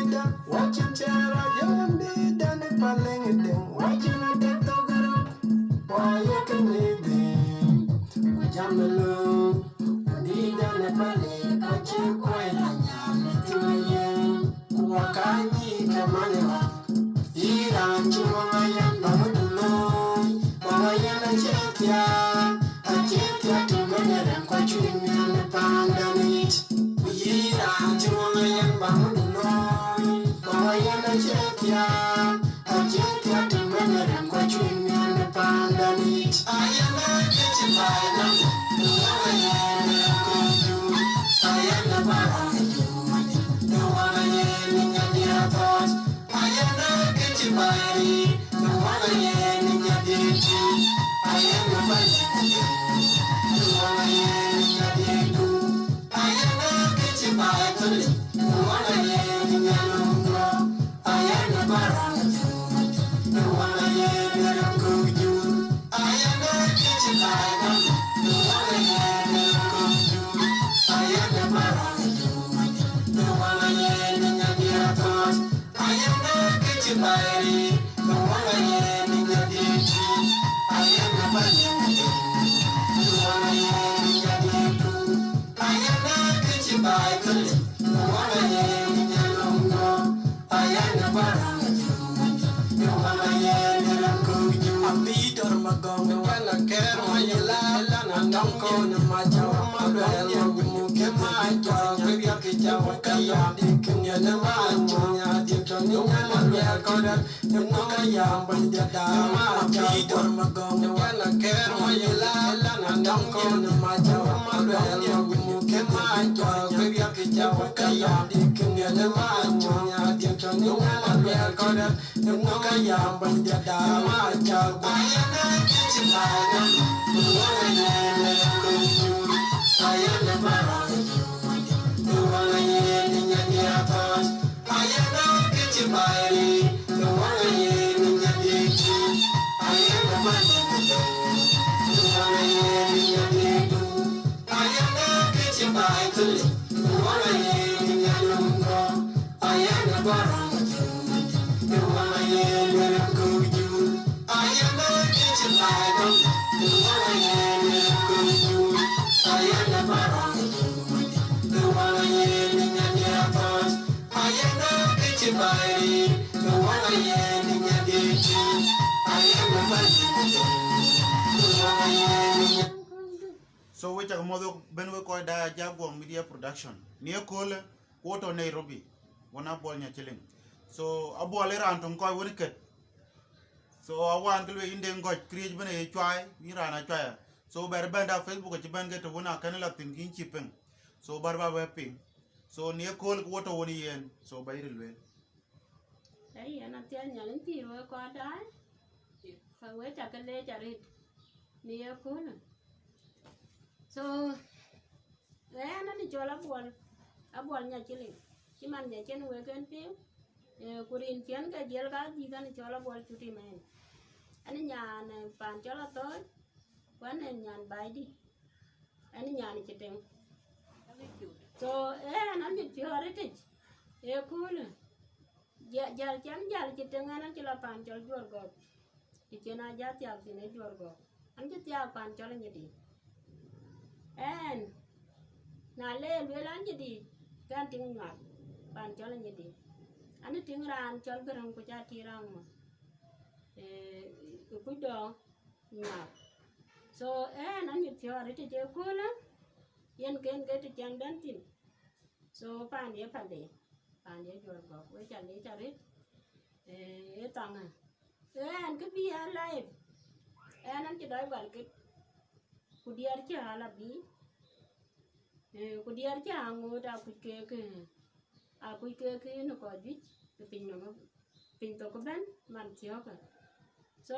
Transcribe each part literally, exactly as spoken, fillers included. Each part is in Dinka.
Watching Tara Yondi, Danny Paling, watching a death of the road. Why you can live in? Wajamalo, Wandi Danny Paling, Kachi Kwai, Yam, Timayen, Kuakani, Kamaniwa. Iran Chiwanga Yan Bamudulo, Bawayan Achetia, Achetia, Timayen, Kwachu, Yan Pandanit. Ku yïn raan cï wëŋ yen ba ŋö du looi, ba wä yen acie thiaak, acie thiaak të bɛ̈n ë rem kɔc cuëny miɛn ë paandan yic. Ayen ë kë cï baai dɔm, du wä wä yen ë rem kɔc jur. Ayen ë ba raan ë jur wëny, du wä wä yen ë nyadiɛ̈ thɔɔc. Ayen ë kë cï baai riir, du wä wä yen ë nyadiɛ̈ cuëny. Ayen ë ba yen ë jur, du wä wä yen ë nyadiɛ̈ jur. Ayen ë kë cï baai thöl, du wä wä yen ë nyalum duɔ̈ɔ̈r. Ayen ë ba raan ë jur, du wä wä yen ë rem kɔc jur. Ayen ë kë cï baai dɔm, du wä wä yen ë rem kɔc jur. Ayen ë ba raan ë jur, du wä wä yen ë nyadiɛ̈ thɔɔc. Ayen ë kë cï baai riir, du wä wä yen ë nyadiɛ̈ cuëny. Ayen ë ba yen ë jur, du wä wä yen ë nyadiɛ̈ jur. Ayen ë kë cï baai thöl, du wä wä yen ë nyalum duɔ̈ɔ̈r. Ayen ë ba raan ë jur, du wä wä yen ë rem kɔc jur. Abï dɔ̈r magɔ̈ŋ, du wä la kɛ̈ɛ̈r ma ye la, la na dɔm kɔn ma cä wä ma luɛɛl ma gumu ke ma jɔɔk, ke riɛk ke cä wä ka yɔm dï ke miɛt ë ma cuny adï tɔ̈ në wä ma luɛɛl kɔ̈dë. Ënɔŋ aya bɛ̈ny diɛtda, ma cä bï dɔ̈r magɔ̈ŋ, du wä la kɛ̈ɛ̈r ma ye la, la na dɔm kɔn ma cä wä ma luɛɛl ma gumu ke ma jɔɔk, ke riɛk ke cä wä ka yɔm dï ke miɛt ë ma cuny adï tɔ̈ në wä ma luɛɛl kɔ̈dë. Ënɔŋ aya bɛ̈ny diɛtda, ma cä bï. Ayen ë kë cï baai dɔm, du wä wä yen ë rem kɔc jur. Ayen ë ba raan ë jur, du wä wä yen ë nyadiɛ̈ thɔɔc. Ayen ë kë cï baai riir, du wä wä yen ë nyadiɛ̈ cuëny. Ayen ë ba yen ë jur, du wä wä yen ë nyadiɛ̈ jur. Ayen ë kë cï baai thöl, du wä wä yen ë nyalum duɔ̈ɔ̈r. Ayen ë ba raan ë jur, du wä wä yen ë rem kɔc jur. Ayen ë kë cï baai dɔm, du wä wä yen ë rem kɔc jur. Ayen ë ba raan ë jur, du wä wä yen ë nyadiɛ̈ thɔɔc. Ayen ë kë cï baai riir, du wä wä yen ë nyadiɛ̈ cuëny. Ayen ë ba yen ë jur, du wä wä yen ë nyadiɛ̈. So we cak muɔ̈th wek bɛ̈n wek kɔc da Jaguar Media Production. Në ye köölë, ku wo tɔ̈ Nairobi, wën Abuɔl Nyaciliŋ. So Abuɔl ë raan töŋ kɔc wën kët. So awään ke lueel yïn Deŋ Gɔ̈c, këriëëc ëbën aye cuai, yïn raan acuaya. So bɛ̈ɛ̈r bɛ̈n da Facebook acï bɛ̈n ke të wën akën la thïn kïn cï piŋ. So bär ba bɛ piŋ. So në ye kööl ke wo tɔ̈ wën yen, so ba yï ril lueel. Ee yen athiɛɛn Nhialic pïïr wek kɔc daai, ka wek cä ke leec arëët në ye köölë. So ɣɛn anï cɔl Abuɔl, Abuɔl Nyaciliŋ, cï man Nyaciliŋ wek en piŋ, ee, ku rin ciɛ̈n ke jiël ka dhïth anï cɔl Abuɔl Cuti Mɛɛn. Anï nyan, ee, paan cɔl Athɔɔc, ku anï nyan Baidït, anï nyan Cïtëŋ. So ɣɛn anï piɔ̈ɔ̈ritic ë köölë. Ja-, jäl cän jäl Cïtëŋ, ɣɛn acï la paan cɔl Juɔr Gɔ̈k. Të cïn a jɔ thiaak thïn ë Juɔr Gɔ̈k, an cï thiaak paan cɔl Anyidi. Ɣɛn, na le lueel Anyidi, ke an tiŋ Nyuak, paan cɔl Anyidi. An tiŋ raan cɔl Gäräŋ ku ca tiŋ raan ŋö, ee, ë kuc dɔɔŋ Nyuak. So ɣɛn an nyuth piɔ̈ɔ̈r ë tëc ë köölë, yen ken ke të cän bɛ̈n thïn. So paan ye pande, paan ye Juɔr Gɔ̈k, we ca leec arëët, ee, ë thaŋë. Ee, ɣɛn kë bï ya live, ɣɛn an cï dɔc bal kek, ku diɛɛr cï ɣal abï, ee, ku diɛɛr cï ɣal ŋoot akuc kek, ee, akuc kek në kɔc juëc ë piny nɔm, piny thok ëbɛ̈n man thiɔ̈kë. So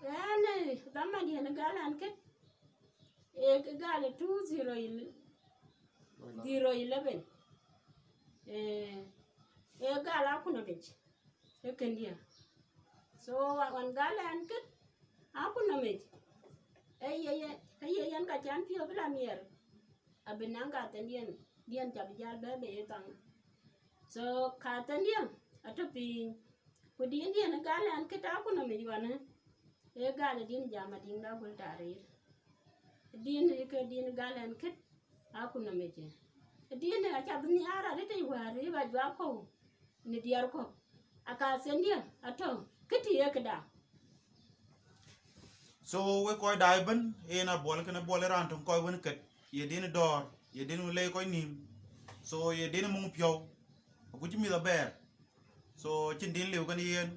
ɣɛn, ee, dhaman diɛ̈n ë gal ɣɛn kët, ee, gal ë two zero zero eleven, ee, ee gal akun abic, ee këndiɛ̈. So ɣɔn gal ɣɛn kët akun abic, ee ye, ye, ee ye yen ka cän piɔ̈u bï la miɛr, abï naŋ ka thɛndiɛ̈n, diɛ̈n ca bï jäl bɛ̈ɛ̈i bei ë thaŋ. So, ka thëndiɛ̈ atɔ̈ piny, ku din diɛ̈n ë gal ɛn kët akunaŋ yic wan, ee gal ë din jam Adiŋda Agul Tarir. Din ë ke din gal ɛn kët akunaŋ yic. Din ë aca bï nhiaar arëët yic wäär ë ba juak kɔ̈u në diɛɛr kɔ̈k. Aka thëndiɛ̈ atɔ̈ kët ye këda. So wek kɔc daai ëbën, en a Buɔl, kënë Buɔl ë raan töŋ kɔc wën kët, ye din dɔ̈ɔ̈r, ye din wën lɛc kɔc nïïm. So ye din muŋ piɔ̈u, agut cï mïth abɛɛr. So cïn din liu kën yen.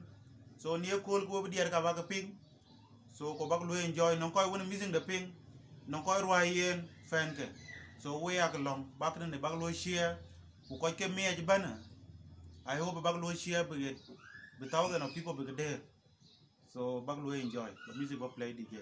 So në ye kööl ku we bï diɛɛr ka bäk ke piŋ. So ku bäk luɔi enjoy, nɔŋ kɔc wën missing de piŋ, nɔŋ kɔc ruääi yen fan ke. So we yak lɔ̈ŋ bäk kënë bäk luɔi share, ku kɔc ke miɛc ëbën, I hope bäk luɔi share bï, bï thousand of people bï ke dëër. So bäk luɔi enjoy, the music bä play D J.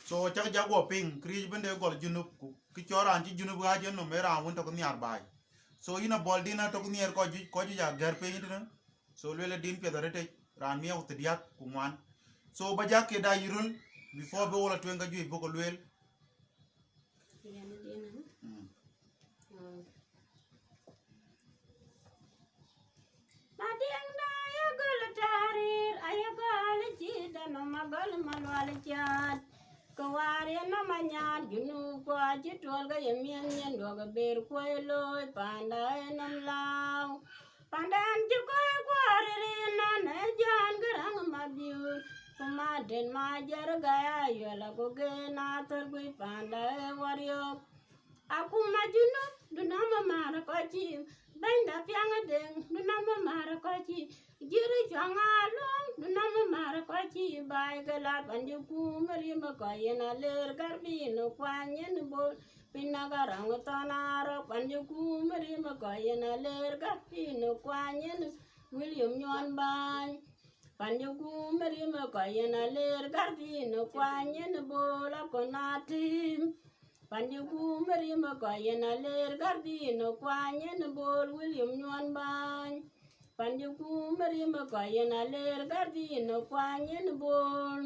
So cak ja guɔ piŋ, këriëëc ëbën de gɔl Junub, ku kë cɔl raan cï Junub ɣääc yen nɔm, ee raan wën tɔ̈ ke nhiaar baai. So yïn a Buɔl din a tɔ̈ ke nhiɛɛr kɔc juëc, kɔc juëc a gɛ̈r piny tënë. So lueel ë din piɛth arëët yic, raan miɔɔk thiërdiäk ku ŋuan. So bä ja ke da yï röl, before bï wol a tueŋ ka juëc bɔ̈ ke lueel. Yɛn ë din, eh? Mm. Oh. Madiŋda aye gɔl Tarir, aye gɔl cï da nɔm agɔl Malual Caat. Ke waar ye nɔm anyaar Junub, ku acï tuɔl ke ye miɛn nyin duɔk ë ber kuɔi looi panda ë nɔm lääu. Panden cï kɔc kuɔɔr rin nɔn ë Jɔn Gäräŋ Mabiöör, ku Martin Majär Gäi Ayuɛl, ku gen athör guic panda ë Wariɔ̈ɔ̈k. Akuma Junub, du nɔm ë määr kɔc cï, bɛ̈nyda Piaŋ Deŋ, du nɔm ë määr kɔc cï, Jiri Cuaŋ Aluɔŋ, du nɔm ë määr kɔc cï, baai ke lat pan cï kum ë rim ë kɔc yen Aleer Garbino kuany yen Bol, piny na Gäräŋ Thɔn Arɔk, pan cï kum ë rim ë kɔc yen Aleer Garbino kuany yen William Nyuɔn Bäny. Pan cï kum ë rim ë kɔc yen Aleer Garbino kuany yen Bol Akon Atim. Pan cï kum ë rim ë kɔc yen Aleer Garbino kuany yen Bol William Nyuɔn Bäny. Pan cï kum ë rim ë kɔc yen Aleer Garbino kuany yen Bol.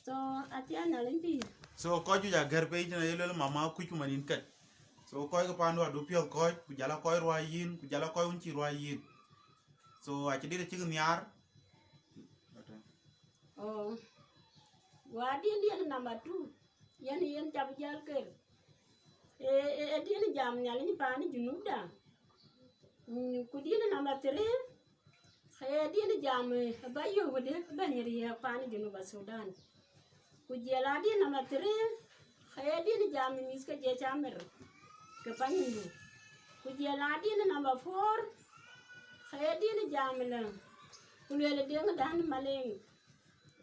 So, athiɛɛn Nhialic pïïr. So kɔc juëc a gɛ̈r piny tënë ye luel mama kuc ku manin kɛt. So kɔc ke pandu adu piɔ̈th kɔc, ku jal a kɔc ruai yïn, ku jal a kɔc wun cï ruai yïn. So acï dit acïk nhiaar. Oh. Wa din diɛn number two. yen yen ca bï jäl ker. Ee, ee, ee din jam Nhialic paan Junubda. Mm, ku din number three, ee din jam, ee, ba yök wëde bɛ̈ny riääk paan Junub Sudan. Ku jël a din number three, ee din jam mïth ke je ca mer ke Panyidu. Ku jël a din number four, ee din jam lë, ku lueel Deŋ Dan Maleng.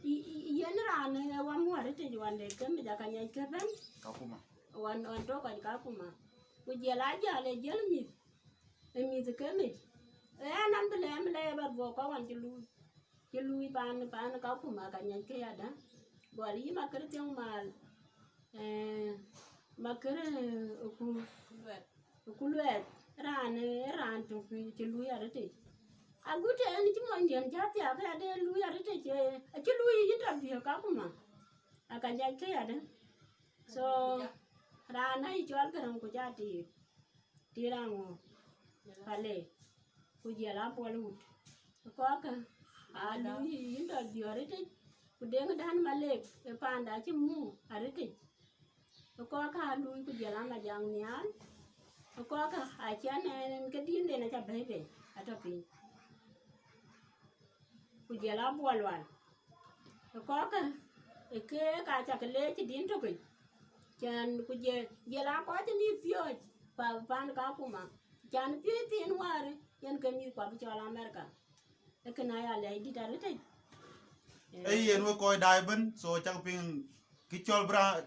I, i, i yen raan, ee, wa muɔ̈r ë tëc wan de ke mec aka nyac ke bɛ̈n. Kakuma. Wan, wan tɔ̈ kɔc Kakuma. Ku jël a jäl ë jël mïth, ë mïth ke mec. Ee, ɣɛn an bï lɛɛm, lɛɛm ba dhuɔk kɔc wan cï luui, cï luui paan, paan Kakuma ka nyac ke yadä. Gɔl yï Makër Thiɔ̈ŋ Maal, ee, Makër, ee, ku, ku luɛɛth, raan, ee, raan tök cï luui arëtic. Agut en cï monydiɛn cä thiaak ke ade luui arëtic, ee, acï luui yï tɔ̈ dhiëëk Kakuma. Aka nyac ke yadä. So, raan ë cɔl Gäräŋ ku ja tiir, tiir aŋö, Pale, ku jël a Buɔl wut. Kɔ̈kë aa luui yï tɔ̈ dhiëëk arëtic, ku Deŋ Dan Malek ë paanda cï muk arëtic. Kɔ̈kë aa luui ku jël a Majaŋ Nhial. Kɔ̈kë aa cän en ke dinden aca bɛ̈i bei, atɔ̈ piny. Ku jël a Buɔl wal. Kɔ̈kë, ee, keek aa cak leec din tökic. Cän ku jël, jël a kɔc mïth piööc pa, paan Kakuma. Cän piööc thiin wäär, yen ke mïth kuap cɔl Amerika. Ee kën aya lɛc dït arëtic. Ee yen wek kɔc daai ëbën, so cak piŋ kë cɔl bï raan,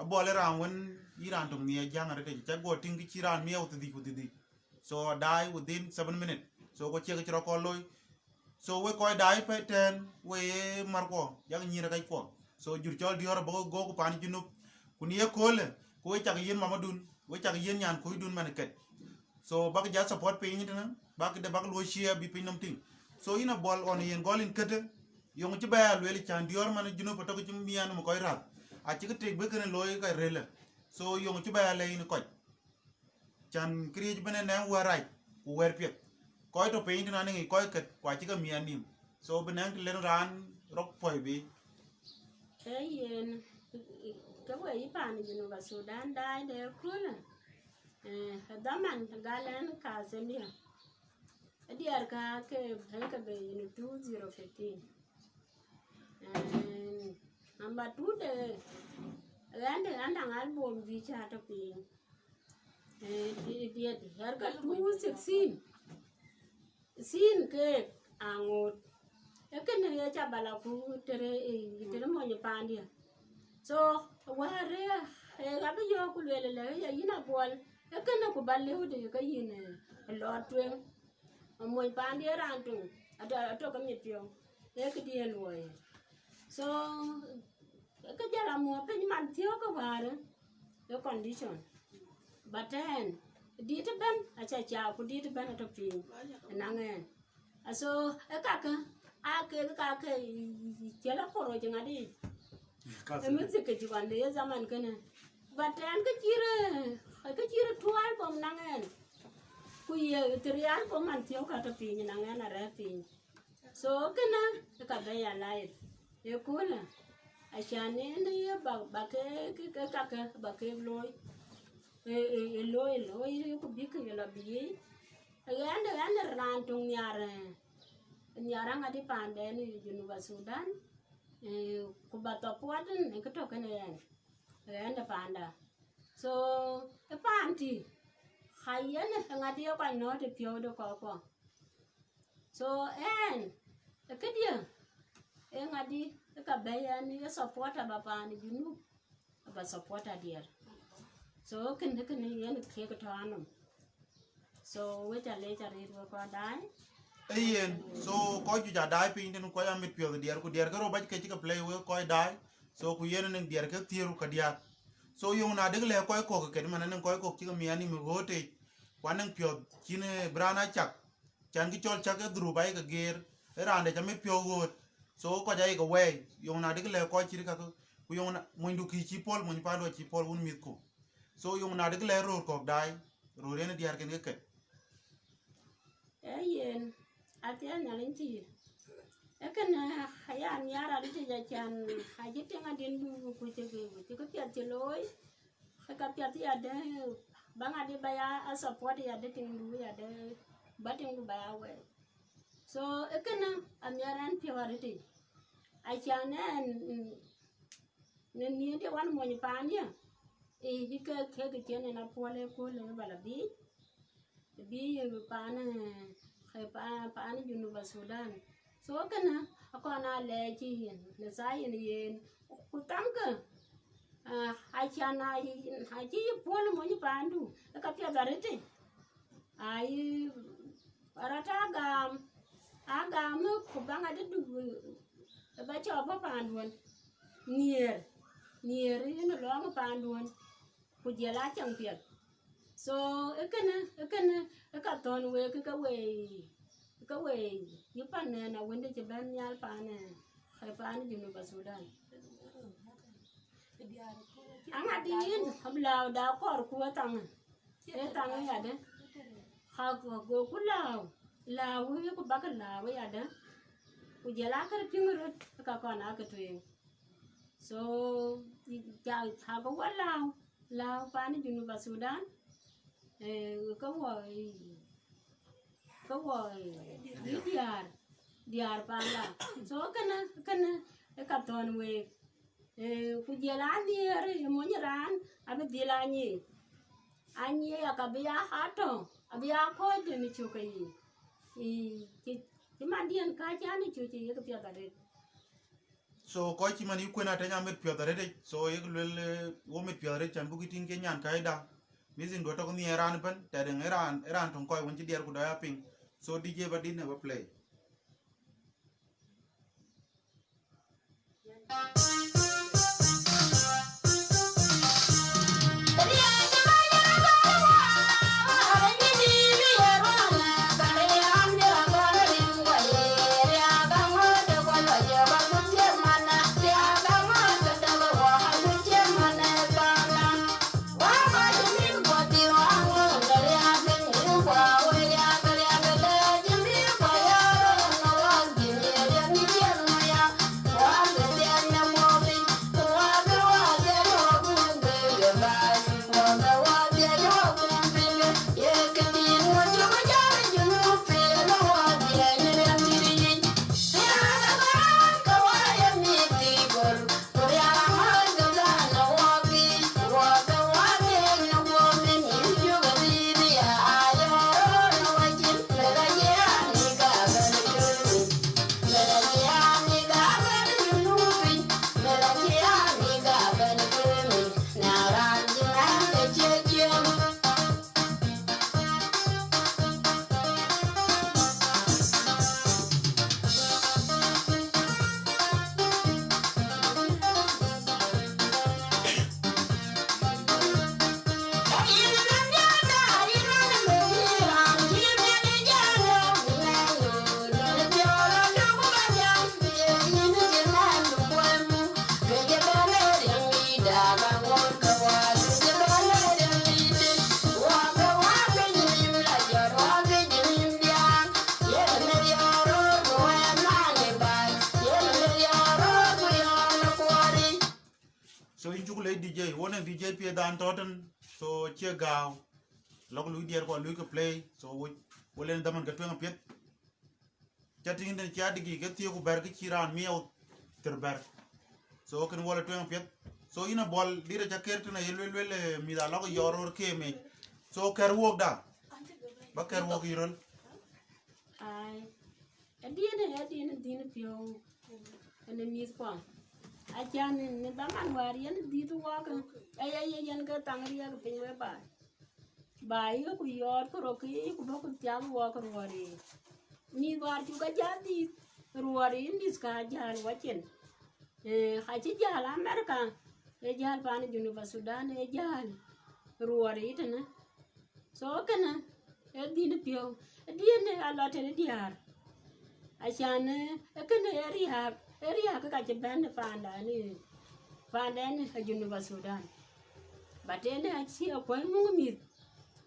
a Buɔl ë raan wën yï raan tök nhiɛɛc jäŋ arëtic. Cak guɔ tïŋ kë cï raan miɛɛu thiërdhïc ku thiërdhïc. So daai within seven minutes. So ku cie kë cï rɔt kɔn looi. So wek kɔc daai pɛ̈i tɛ̈ɛ̈n, we ye märkuɔ, yak nyïïr ë kackuɔ. So jur cɔl diɔ̈ɔ̈r abɔ̈ ke gɔ̈k paan Junub. Ku në ye köölë, ku we cak yiën mamadun, we cak yiën nyan kucdun man ë ket. So bäk ja support piny tënë, bäk de bäk luɔ̈i share bï piny nɔm tïŋ. So yïn a Buɔl ɣɔn yen gɔl yïn këtë, yöŋ cï bɛ ya lueel cän diɔ̈ɔ̈r man Junub atɔ̈ ke cï miɛɛn nɔm kɔc rath. Acï kë tek bï kënë looi ka rëlë. So yöŋ cï bɛ ya lɛ̈k yïn kɔc. Cän këriëëc bï nɛn nɛŋ wɛ̈ɛ̈r rac ku wɛ̈ɛ̈r piɛth. Kɔc tɔ̈ piny tënɔn ë ŋic kɔc kët ku acï ke miɛɛn nïïm. So bï nɛŋ të len raan rɔt pɔ̈i bei. Ee yen, ke we yï paan Junub Sudan daai de köölë, ee, dhaman gal ɛn ka Zambia. Adiɛɛr ka ke bɛ̈i ke bei in two zero fifteen. Ee, number two de, ɣɛn de ɣɛn daŋ album bï ca tɔ̈ piny. Ee, di-, diɛt, ɣɛr ke two sixteen. Sin keek aŋoot. Ee kënë ye ca bala ku tëre, ee, tëre mony paandiɛ̈. So, wäär, ee, ee, abï yɔ̈ɔ̈k ku lueel lë, ee, yïn a Buɔl. Ee kënë ku ba lëu de ke yïn, ee, lɔɔr tueŋ. Mony paandiɛ̈ raan tueŋ, atɔ̈, atɔ̈ ke mit piɔ̈u. Ee këdiɛ̈ luɔi. So, ke jal amuɔ̈ɔ̈p piny man thiɔ̈k ke wäär, ee condition. But ɛn, dit ëbɛ̈n aca ca, ku dit ëbɛ̈n atɔ̈ piny, ënaŋ ɛn. Aso, ee kakë, aa kek kakë, ciɛl akor wec ŋadï. Ee music ke cï wan de ye zaman kënë. But ɛn ke cï rë, ke cï rë two album naŋ ɛn. Ku ye three album man thiɔ̈k ka tɔ̈ piny naŋ ɛn arɛ̈ɛ̈r piny. So kënë ë ka bɛ̈i ya live. Ëköölë, acan en ye ba, ba ke, ke, ke kakë, ba ke looi. Ee, ee, ee looi, ee looi, ku bïk ke lɔ bï yic. Ɣɛn, ɣɛn raan töŋ nhiar, ee, nhiar aŋadï paanden ë Junub Sudan. Ee, ku ba thɔpuɔt en, ee, kë tɔ̈ kënë ɣɛn. Ɣɛn de paanda. So, ë paan tï, ka yen ë ŋadï ye kɔc nɔ̈ɔ̈t ë piɔ̈u de kɔckuɔ. So, ɛn, ë këdiɛ̈, ee ŋadï, ë ka bɛ̈i ɛn ye supporter ba paan Junub, ba supporter diɛɛr. So, kën, kën yen kek tɔ̈ anɔm. So, we ca leec arëët we kɔc daai. Ee yen, so, kɔc juëc aa daai piny tënë kɔc amit piɔ̈ɔ̈th diɛɛr, ku diɛɛr ke rou bac ke cï ke play wek kɔc daai. So, ku yen ënëŋ diɛɛr ke thiëër ku ka diäk. So, yöŋ na dek lɛ̈k kɔc kɔ̈k ke ket man ënëŋ kɔc kɔ̈k cï ke miɛɛn nïm ë ɣööt tëc, ku anëŋ piɔ̈ɔ̈th cïn, ee, bï raan a cak. Cän kë cɔl cak ke dhurup ayï ke geer, ë raan de ca mit piɔ̈u ɣööt. So, kɔc ayï ke wɛɛi, yöŋ na dek lɛ̈k kɔc cït kakë, ku yöŋ na, monydu kï cï pɔ̈l, mony paandu acï pɔ̈l wun mïthku. So, yöŋ na dek lɛ̈k röör kɔ̈k daai, röör yen ë diäär ken ke ket. Ee yen, athiɛɛn Nhialic thïïr. Ee kënë aya nhiaar arëtic acan, acï tiŋ adïn bï ku cï ke, ku cï ke piɛth looi, ke ka piɛth yadë, ba ŋadï ba ya a support yadë tiŋdu yadë, ba tiŋdu ba ya wɛɛc. So ë kënë anhiar ɛn piɔ̈u arëtic. Acan ɛn, mm, në nhiëëndiɛ wan mony paan yë, ë yï ke kek cïn en apuɔl ë kööl ë ba la biic, ë bï yï paan, ë, paan, paan Junub Sudan. So kënë akɔn a lɛɛc cï yen në thaa yen yen, ku thaŋkë, ah, acan a yï, acï yï puɔl mony paandu, ë ka piɛth arëtic. Ai, rɔt a gam, a gam ku baŋ adïdu, ë ba cɔɔk bɔ̈ paanduön. Nhiëër, nhiëër yen lɔŋ paanduön, ku jiɛl a cäŋ piɛth. So ë kënë, ë kënë, ë ka thɔ̈n week, ke wei, ke wei, yï pan, ë, na wënde cï bɛ̈n nhial paan, ë, paan Junub Sudan. Aŋadï yïn, abï lääu da kɔɔr ku ë thaŋ, ë thaŋ yadë. Ka go ku lääu, lääu wïï ku bäk lääu yadë. Ku jiɛl a kër piŋ röt, ë ka kɔn a ke tueŋ. So, ja, ka go wä lääu, lääu paan Junub Sudan, ë, ke wɔ, ke wɔ, ë, yï diäär, diäär paan la. So, kënë, kënë, ë ka thɔ̈n week. Ë, ku jiɛl a nhiëër ë mony raan, abï dhil a nyic. A nyic aka bï ya atɔ̈, abï ya kɔc dïn cök ke yic. Ë, cï, cï man diɛn ka cän ë cök cï yek piɛth arëët. So kɔc cï man yï kuen atɛny amit piɔ̈th arëëtic. So yek luel, eh, wo mit piɔ̈th arëët cän buk yï tïŋ ke nyan käida. Mïthiŋdu atɔ̈ ke nhiɛɛr raan ëbɛ̈n, tɛ̈dɛ̈ŋ ë raan, ë raan töŋ kɔc wën cï diɛɛr ku dɔɔc apiŋ. So D J ba dït në ba play. So yïn cuk lec D J, wo nɛŋ D J piɛth dan tɔ̈ tën, so cie gääu. Lɔk lui diɛɛr kua lui ke play, so wo, wo len dhaman ke tueŋ apiɛth. Ca tïŋ den cia diki ke thiëëk ku bɛ̈r ke cï raan miɛɛu thir bɛ̈r. So kën wɔ la tueŋ apiɛth. So yïn a Buɔl dït aca ker tën aye luel luel, eh, mïth alɔk yɔɔr röör ke mec. So kɛ̈r wok da. Ba kɛ̈r wok yï röl. Ai. Ë diɛn, ë diɛn, ë diɛn piɔ̈u. Ënë mïth kuɔ. Acan në, në dhaman wäär yen dhïth wɔɔk. Ë, ë, ë, yen ke thaŋ riɛk piny we baai. Ba yï ku yɔɔt ku rɔt ke yï ku bä ku thiam wɔɔk ruɔɔr yiic. Mïth wäär cuk a jäl dhïth ruɔɔr yiic, mïth ka jäl wacin. Ee, acï jäl America, ee jäl pan Junub Sudan, ee jäl ruɔɔr yiic tënë. So kënë, ee dhïn piɔ̈u, ee dhïn a lɔ tënë diäär. Acan, ee, ee kënë ee riääk, ee riääk ka cï bɛ̈n ë paanda ënë, paanda ënë ë Junub Sudan. But ënë acï akuɔ̈c muk mïth,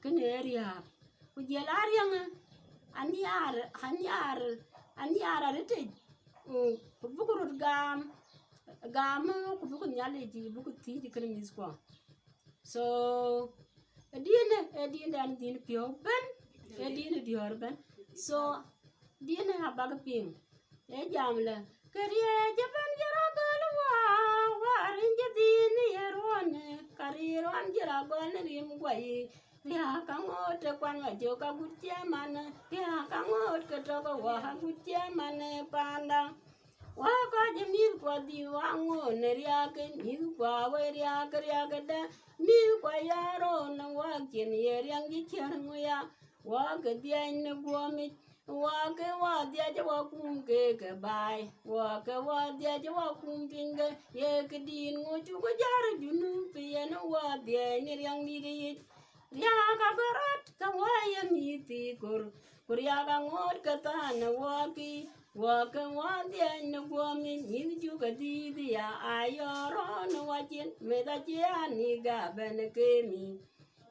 kënë ee riääk. Ku jiɛl a riɛŋë, anhiaar, anhiaar, anhiaar arëtic, ku, ku buk röt gam, gam ku buk Nhialic buk thiëëc kënë mïthkuɔ. So, ë din, ë din dan din piɔ̈u bɛ̈n, ë din diɔ̈ɔ̈r bɛ̈n. So, din abak piŋ. Ë jam lë, ke riëëc ëbɛ̈n jɔt rɔt gɔl wä, wä rin jɔt din ye ruɔn, ka rin ruɔn jɔt rɔt gɔl në rim guɔ yic. Riääk aŋoot të kuan wä jök agut cï man, riääk aŋoot ke tɔ̈ ke wä agut cï man ë panda. Wä kɔc ë mïthkuɔ dhil wä ŋoot në riääk, mïthkuɔ wë riääk, riääk ëdë, mïthkuɔ ya röör në wä cin ye riɛŋ cï ciɛ̈r ŋö ya, wä ke dhiɛɛny në guɔ̈mic. Wä ke wä dhiac wä kum ke ke baai, wä ke wä dhiac wä kum piny ke ye këdïn ŋö cuk jär Junub yen wä dhiɛɛny në riɛŋ dït yic. Riääk agärɔt ke wä ye mïth thii kor, ku riääk aŋoot ke thanë wä ki, wä ke wä dhiɛɛny në guɔ̈mic mïth cuk adhïth ya ayɔɔr rɔ̈ɔ̈n wä cin, meth acï an ë gam bɛ̈n ke mïth.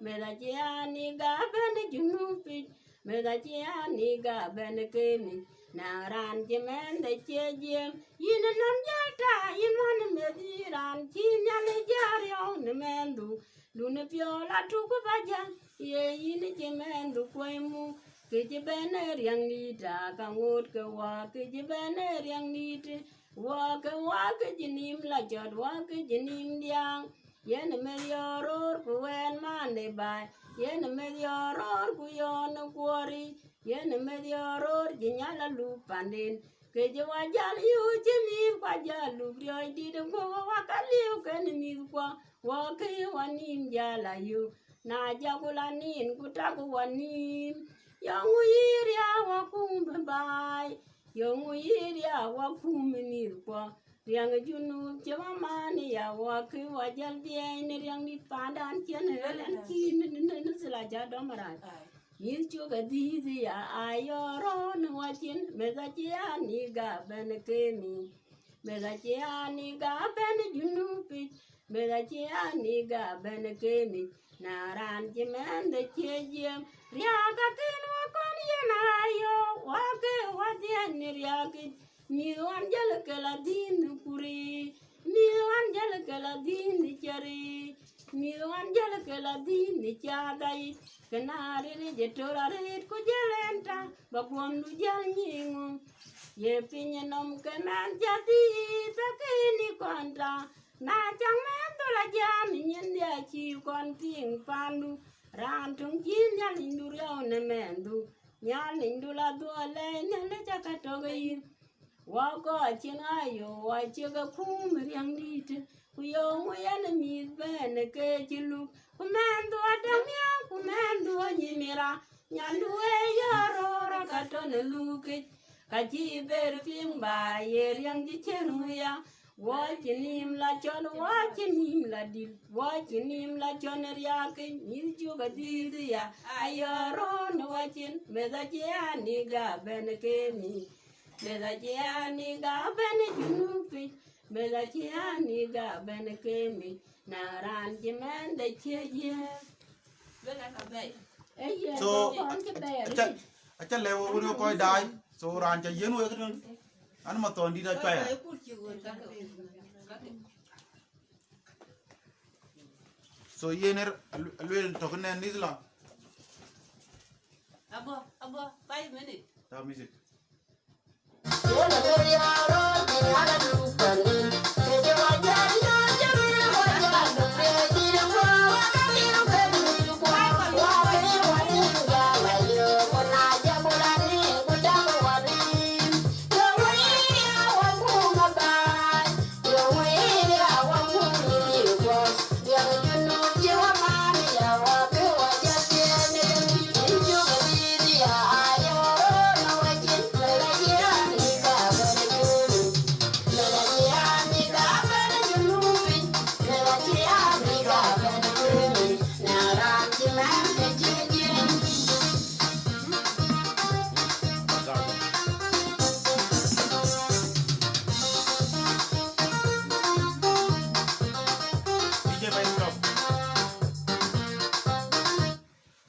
Meth acï an ë gam bɛ̈n Junub pic, meth acï an ë gam bɛ̈n ke mïth. Na raan cï mɛnhde cie jiëëm, yïn ë nɔm jäl ta, yïn man meth yï raan cï Nhialic jäl riɔu në mɛnhdu. Dun ë piɔ̈u la tuk ba jäl, ye yïn cï mɛnhdu kuɔ̈c muk, kë cï bɛ̈n ë riɛŋdït, aa ka ŋoot ke wä, kë cï bɛ̈n ë riɛŋdït, wä ke wä ke cï nïïm la cɔt, wä ke cï nïïm diaaŋ. Yen ë meth yɔɔr röör ku wɛɛn maan de baai, yen ë meth yɔɔr röör ku yɔɔr në kuɔɔric, yen ë meth yɔɔr röör cï Nhialic aluk panden. Ke cï wä jäl yök cï mïthkuɔ jäl luk riɔ̈ɔ̈cdït ë guɔ̈p wä ka liu kenë mïthkuɔ, wä ke wä nïïm jäl ayök. Na jaku la nin ku tak wä nïïm, yöŋ yï riääk wä kum bï baai, yöŋ yï riääk wä kum ë mïthkuɔ. Riɛŋ Junub cï wä maan ya wä ke wä jäl dhiɛɛny në riɛŋdït pandan cïn ë ɣɛn cï në, në, në, në thil aca dɔm rac. Mïth cuk adhïth ya ayɔɔr rɔ̈ɔ̈n wä cin, meth acï an ë gam bɛ̈n ke mïth. Meth acï an ë gam bɛ̈n Junub pic, meth acï an ë gam bɛ̈n ke mïth. Na raan cï mɛnhde cie jiëëm, riääk akën wä kɔn yen ayɔɔr, wä ke wä dhiɛɛny në riääk yic. Mïth ɣɔn jäl ke la dhïn në kuric, mïth ɣɔn jäl ke la dhïn në cäric, mïth ɣɔn jäl ke la dhïn në caathayic, ke na ril ë jëtör arëët ku jäl en ta, ba guɔ̈mdu jäl nyiiŋ ŋö? Ye piny ë nɔm ke mɛnh cä dhïth akën ë kɔn ta, na cäŋ mɛnh dhöl ajam ë nyin dhia cï kɔn piŋ pandu, raan töŋ cï Nhialicdu riɔu në mɛnhdu, Nhialicdu la dhuɔl lɛɛc Nhialic aka tɔ̈ ke yïn. Wä kɔc cïn ayö, wä cï ke kum riɛŋdït, ku yöŋ yen mïth bɛ̈n ke cï luk, ku mɛnhdu adäŋ miäk, ku mɛnhdu anyimira, nyandu ë yɔɔr röör aka tɔ̈ në lukic, ka cï ber piŋ ba ye riɛŋ cï cïn wia. Wä cï nïïm la cɔn, wä cï nïïm la dïl, wä cï nïïm la cɔn ë riääk yic, mïth cuk adhïth ya ayɔɔr röör wä cin, meth acï an ë gam bɛ̈n ke mïth. Meth acï an ë gam bɛ̈n Junub pic, meth acï an ë gam bɛ̈n ke mïth. Na raan cï mɛnhde cie jiëëm. Ee yen, so, kɔn cï bɛɛr aca, yic. Aca lɛ̈k wek wën wek kɔc daai, so raan ca yiën wek tën, an, mathɔndït acuaya. So yen er, aluel tök nɛn nith la. Abo, abo, five minutes. Ta music.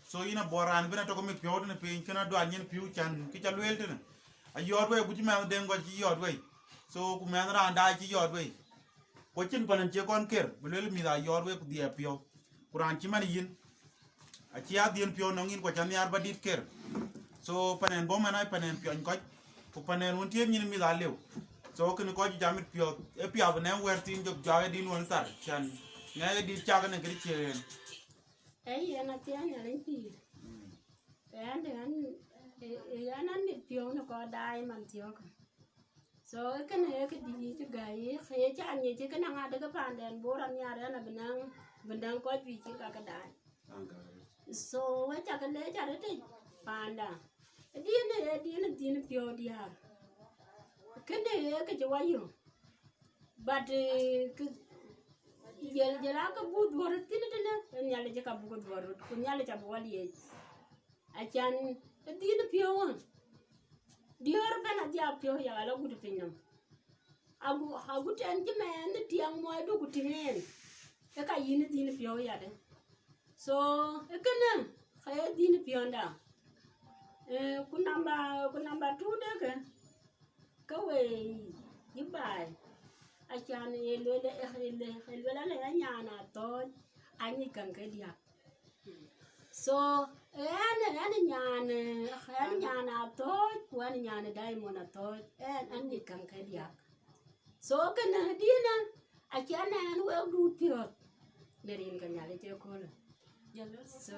So yïn abɔ̈ raan bïn atɔ̈ ke mit piɔ̈u tënë piny, kën adual nyin pïu can, kë ca lueel tënë. Ayɔɔt wei, ku cï mɛnh Deŋ Gɔc cï yɔɔt wei. So ku mɛnh raan daai cï yɔɔt wei. Ku acïn pan en cie kɔn ker, bï lueel mïth ayɔɔr wek ku dhiɛɛp piɔ̈u. Ku raan cï man yïn, acï adhiën piɔ̈u nɔŋ yïn, ku acä nhiaar ba dït ker. So pan en bɔ̈ man, ai pan en piɔny kɔc, ku pan en wën tiëëth nyin mïth alëu. So kënë kɔc juëc amit piɔ̈ɔ̈th, ë piath bï nɛ̈m wɛ̈ɛ̈r thiin jɔp juak ë dïn wën thar, cän ŋɛk ë dït cak ënë këdï cie yen. Ee yen athiɛɛn Nhialic pïïr. Ɣɛn de ɣɛn, ë, ë ɣɛn amit piɔ̈u në kɔc daai man thiɔ̈kë. So ë kënë ee këdï cï gäi, ye ca nyic cï kënë ŋadë ke paanden Bor anhiar ɣɛn abï naŋ, bï naŋ kɔc juëc cï ka ke daai. So we cakë leec arëtic panda. Ë diën ë, ë diën ë dhiën piɔ̈u diäär. Kënë ee kë cï wa yök. But, eh, kë, jël, jël aa ke buk dhuɔ̈r röt thïn tënë, ë Nhialic ë ka buk dhuɔ̈r röt, ku Nhialic abï wa liec. Acan ë dhiën piɔ̈u ë, diäär bɛ̈n adhiaak piɔ̈u yak ala gut piny nɔm. Agu, agut ɛn cï mɛɛn ë tiɛŋ muɔɔcdu ku tïŋ en, ë ka yïn ë dhiën piɔ̈u yadë. So ë kënë, ka ye dhiën piɔ̈nda. Eh, ku namba, ku namba two dekë, ke we yï baai, acan ye lueel, ye lueel, ye lueel alë ya nyan athɔ̈ɔ̈c, anyic käŋ ke diäk. So ɣɛn, ɣɛn nyan, ɣɛn nyan athɔ̈ɔ̈c, ku ɣɛn nyan diamond athɔ̈ɔ̈c, ɣɛn, ɣɛn nyic käŋ ke diäk. So kënë diënë, acan ɣɛn wek duut piɔ̈ɔ̈th, në rin ke Nhialic ëköölë. So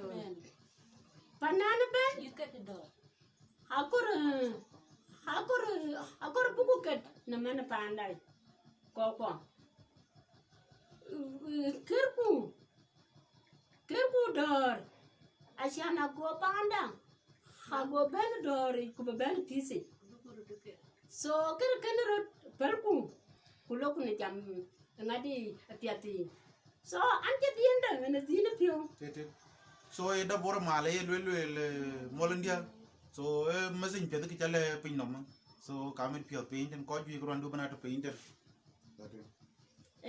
panan ëbɛ̈n, akɔ̈r, akɔ̈r, akɔ̈r buku ket në mɛn panda kɔ̈kkuɔ. Kërku, kërku dɔ̈ɔ̈r, acan ago panda, ago bɛ̈n dɔ̈ɔ̈ric ku bï bɛ̈n pïthic. So kërë kënë röt pälku, ku loku në jam ŋadï apiɛth yiic. So an cï dhiëndë ënë dhiën piɔ̈u. Tëtëk. So ë dap bor mal ë ye lueel lueel, eh, muɔl India. So ë message piɛth kï ca lɛ piny nɔm. So ka mit piɔ̈th piny tën, kɔc juëc ruandu bï na tɔ piny tën.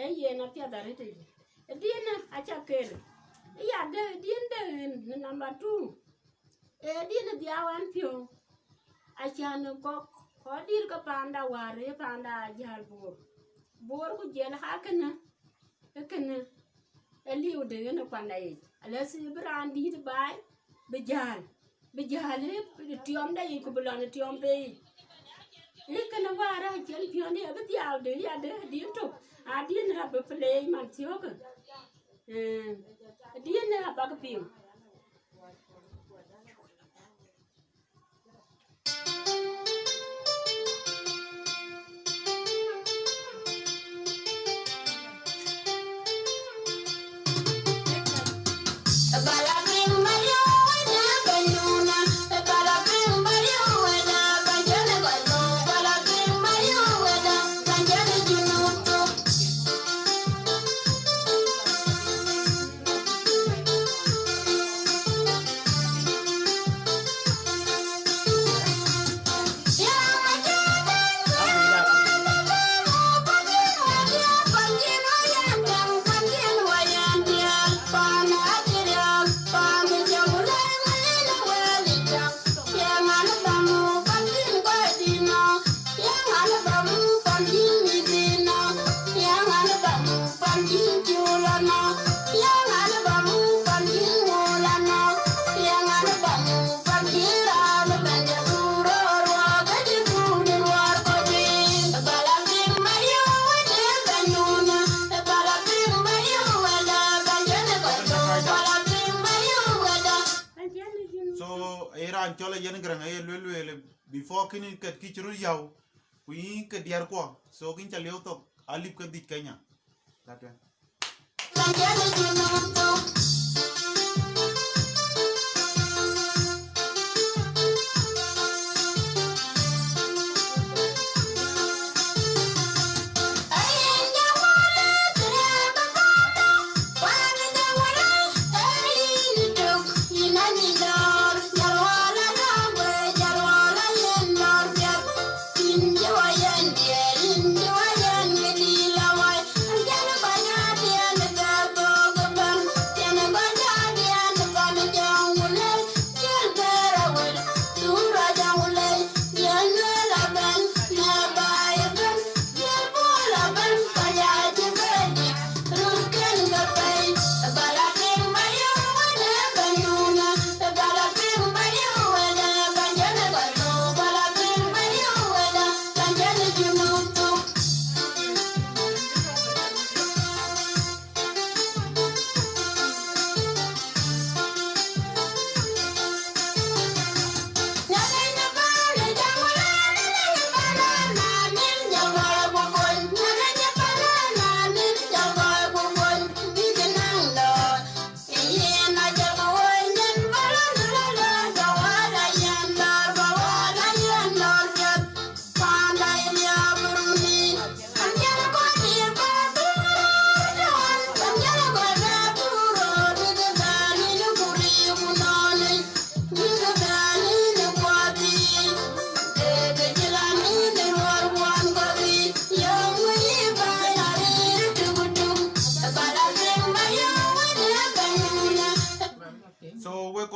Ee yen apiɛth arëtic. Ë diënë aca ker. Ë ya de, ë diëndë ënë number two. Ee diënë dhiau an piɔ̈u. Acan kɔ̈k, kɔc dït ke panda wäär ë panda ajäl Bor. Bor ku jiɛl aa kënë, ë kënë, ë liu de yen ë kuanda yic. Alɛ̈th bï raan dït baai, bï jäl, bï jäl ë tiɔmda yic ku bï lɔ në tiɔm pei yic. Ë kënë wäär acïn piɔ̈nde abï dhiau de ya de diën tök, aa diën abï play man thiɔ̈kë. Eh, diën abäk piŋ. So ë raan cɔl ë yen gërɛŋ aye lueel lueel, before kën kët kï cï röt yäu, ku yïn ke diɛɛrkuɔ, so kïn ca lieu thok alip ke dhïc Kenya. Ka tueŋ.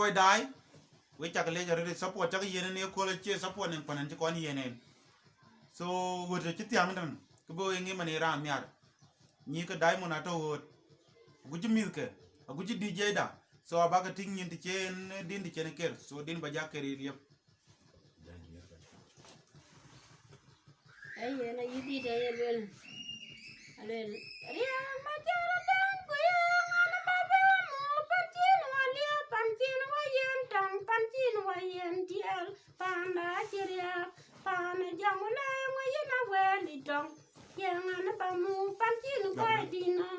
Kɔc daai, we cak leec arëët, support cak yen en ë kööl, acie support en pan en cï kɔn yen en. So ɣöt cï thiäŋ tën, kë bï we ŋic man ë raan nhiar. Nyïï ke Diamond atɔ̈ ɣöt. Agucï mïthke, agucï D J da. So abäk tïŋ nyin të cï en din të cï en ker. So din ba ja ker ë liep. Ee yen ayï dït aye luel, aluel, riɛɛk Macar adäŋ, ku yɛn an, ba bɛ muk pan cïn wä liep, pan cïn wä yen tɔŋ, pan cïn wä yen tiɛɛl, panda acï riääk, pan ë Jɔŋlei ŋö yïn a wël ë tɔŋ, yɛn an, ba muk pan cïn kɔc dïn nɔ.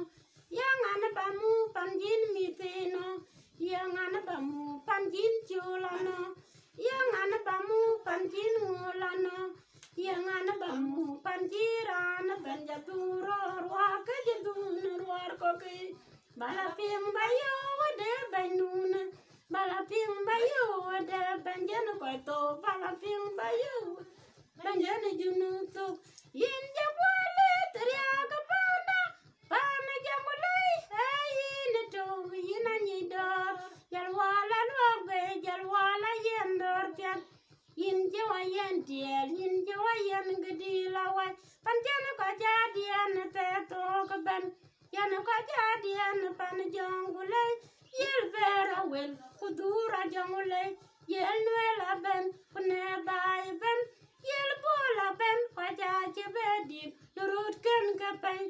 Yɛn an, ba muk pan cïn mïth ë nɔ, yɛn an, ba muk pan cïn col anɔ, yɛn an, ba muk pan cïn ŋol anɔ, yɛn an, ba muk pan cï raan ëbɛ̈n jɔ dhuk röör, wä ke jɔ dhuk në ruɔɔr kɔ̈kï. Ba la piŋ ba yöök wëde bɛ̈ny nunë, ba la piŋ ba yöök wëde bɛ̈ny jɛn kɔc thou, ba la piŋ ba yöök bɛ̈ny jɛn ë Junub thok. Yïn jɔ guɔ lith riääk ë panda, pan ë Jɔŋlei, ee yïn ë tök, yïn anyic dɔ̈ɔ̈r, jɔl wä la luɔk bei, jɔl wä la yiɛn dɔ̈ɔ̈r piɛth. Yïn cï wä yiɛn tiɛɛl, yïn cï wä yiɛn këdï la wac, pan cïn kɔc cä diɛɛn ë thɛɛr thok ëbɛ̈n, yɛn kɔc cä diɛɛn pan Jɔŋlei, yiël bɛ̈ɛ̈r awël, ku dhuur a Jɔŋlei, yiël Nuɛɛl abɛ̈n, ku nɛ̈ɛ̈r baai ëbɛ̈n, yiël Bol abɛ̈n, kɔc acï bɛ dït në röötkën ke pɛ̈ny.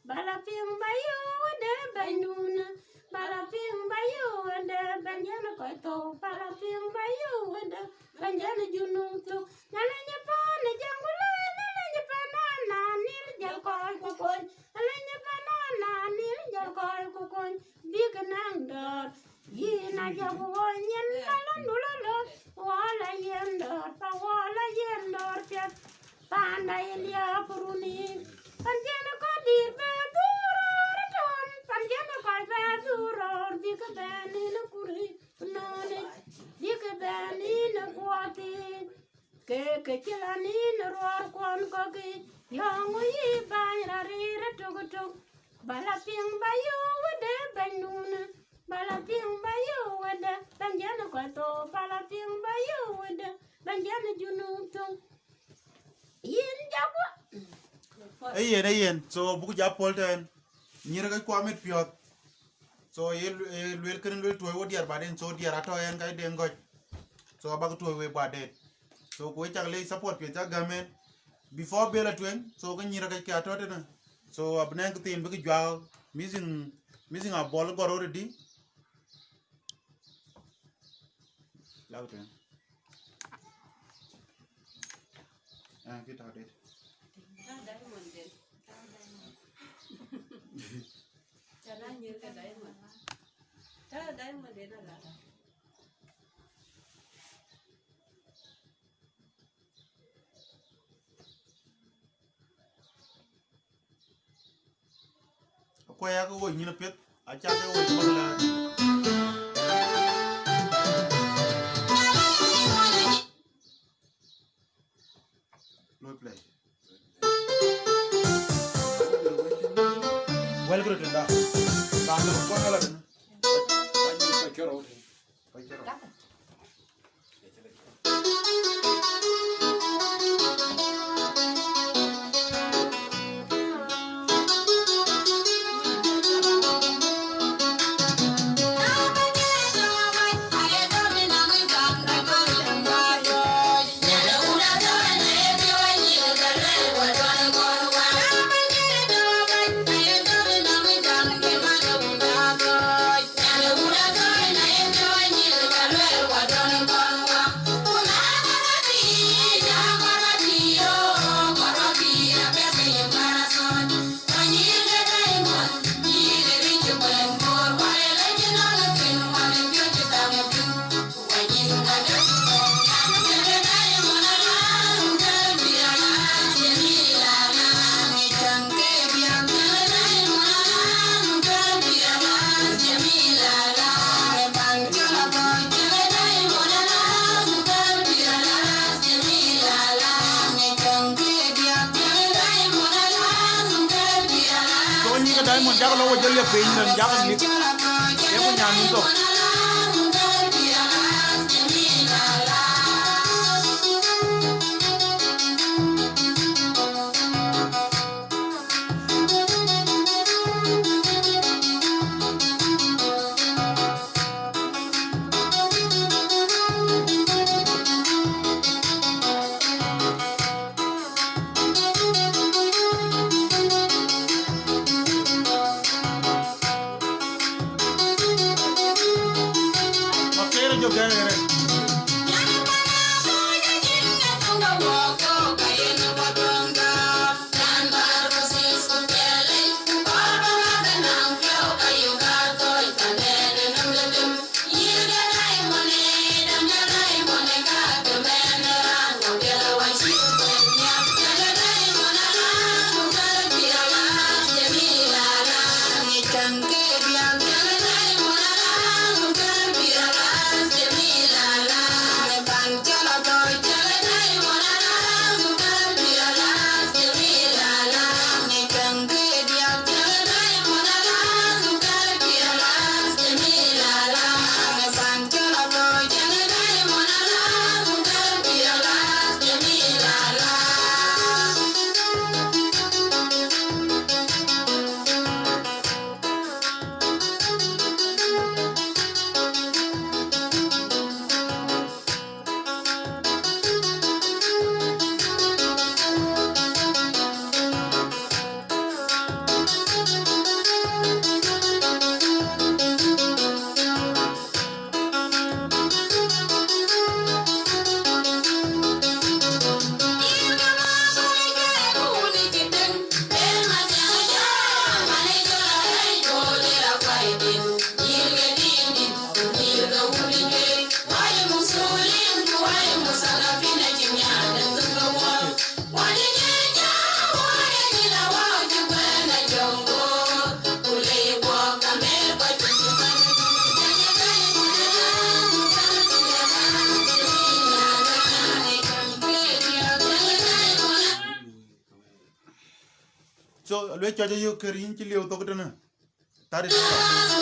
Ba la piŋ ba yöök wëde bɛ̈ny nunë, ba la piŋ ba yöök wëde bɛ̈ny jɛn kɔc thou, ba la piŋ ba yöök wëde bɛ̈ny jɛn Junub thok. Nhialic ë pan ë Jɔŋlei, Nhialic ë pan Ananil, jɔl kɔc ku kony, Nhialic ë pan Ananil, jɔl kɔc ku kony, bïk naŋ dɔ̈ɔ̈r. Yïn a jɔ ku wɔ nyin la lɔ̈ndu la lɔ, wɔ la yiɛn dɔ̈ɔ̈r, pa wɔ la yiɛn dɔ̈ɔ̈r piɛth. Panda ye liääp runi, pan cïn kɔc dït bɛ dhuk röör ëtɔ̈ɔ̈n, pan cïn kɔc bɛ dhuk röör, bïk bɛ̈n yïn ë kuri nɔ̈ɔ̈nic, bïk bɛ̈n yïn ë guɔ̈ɔ̈thic. Ke ke cï la nïn ë ruɔɔrkuɔn kɔ̈kï, yɔ̈ɔ̈ŋ wë yï bäny rɔt rïïr ëtök ëtök. Ba la piŋ ba yöök wëde bɛ̈ny nunë, ba la piŋ ba yöök wëde bɛ̈ny jɛn kɔc thou, ba la piŋ ba yöök wëde bɛ̈ny jɛn Junub thok. Yïn jɔ guɔ. Ee yen, ee yen. So buk ja pɔ̈l tɛ̈n. Nyïïr ke kuamit piɔ̈ɔ̈th. So ye lu-, ye luel kënë luel tuɔ̈i wo diɛɛr baden, so diɛɛr atɔ̈ yen ka deŋ gɔ̈c. So abäk tuɔ̈i wek baden. So ku we cak leec support piɛth cä gäm en. Before bel a tueŋ, so ke nyïïr ke ke atɔ̈ tënë. So abï nɛ̈ŋ këthiin bï ke juak missing, missing a bɔl gɔ̈r already. Lak tueŋ. Ah, kï tɔ̈ det. Tää Diamond den. Tää Diamond. Cä la nyïïr ke Diamond. Tää Diamond den ala. Akuɛɛk ke ɣööc nyïn apiɛth, acak ke ɣööc bäk lɛ̈ɛ̈r. Loi play. Wɛl kërë tënda. Raan lëu kuɔn wala tënë. Tony ke Diamond, jak lɔ wo jɔ liep piny nɔn, jak lik. Ye ku nyan nun thok. Jɔ gɛ̈r ɣer. So, luec cɔc ayök kër yïn cï lieu thok tënë. That is all.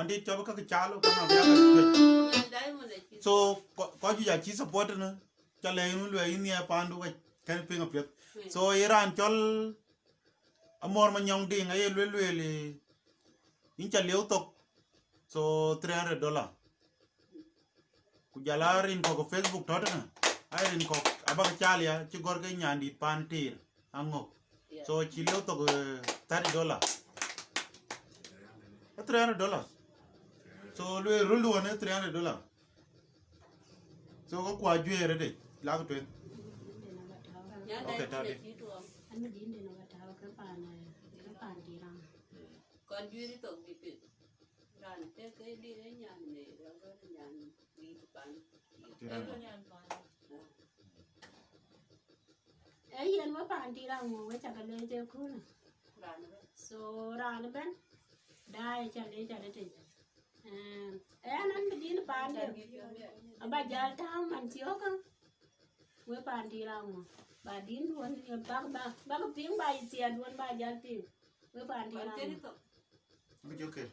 Dït cɔl käk cal, käŋ abï ya käk juëc. So, kɔ-, kɔc juëc acï support në, ca lɛ̈k yïn wun luɛɛl yïn nhiɛɛr paandu ka kën piŋ apiɛth. So, ye raan cɔl Amɔ̈r Manyɔŋ Diŋ, aye lueel lueel, eh, yïn ca lieu thok, so three hundred dollar. Ku jɔl a rin kɔ̈k Facebook tɔ̈ tënë, ai rin kɔ̈k abäk cal ya, cï gɔ̈r ke nyandït paan tiir, aŋök. So cï lieu thok, eh, thirty dollar. Ë three hundred dollars. So lueel röl duɔ̈n ë three hundred dollar. So ka kua juëër ëdë, lak tueŋ. Okay, tadi. An mi din din ba tau ke pan, ke pan tiram. Kɔn juëri thok bi pith. Ran te ke di e nyan me, ran nyan bi pan. Tiram. E yen we pan tiram we caka le je kuna. So ran ben. Dai cha le cha le te. Eh, en an mi din pan de. Aba jal tau man tioka. We pan tiram we. Ba din won bak ba, bak ping ba itiad won ba jal ping. We pan tiram we. Bi jɔ ke.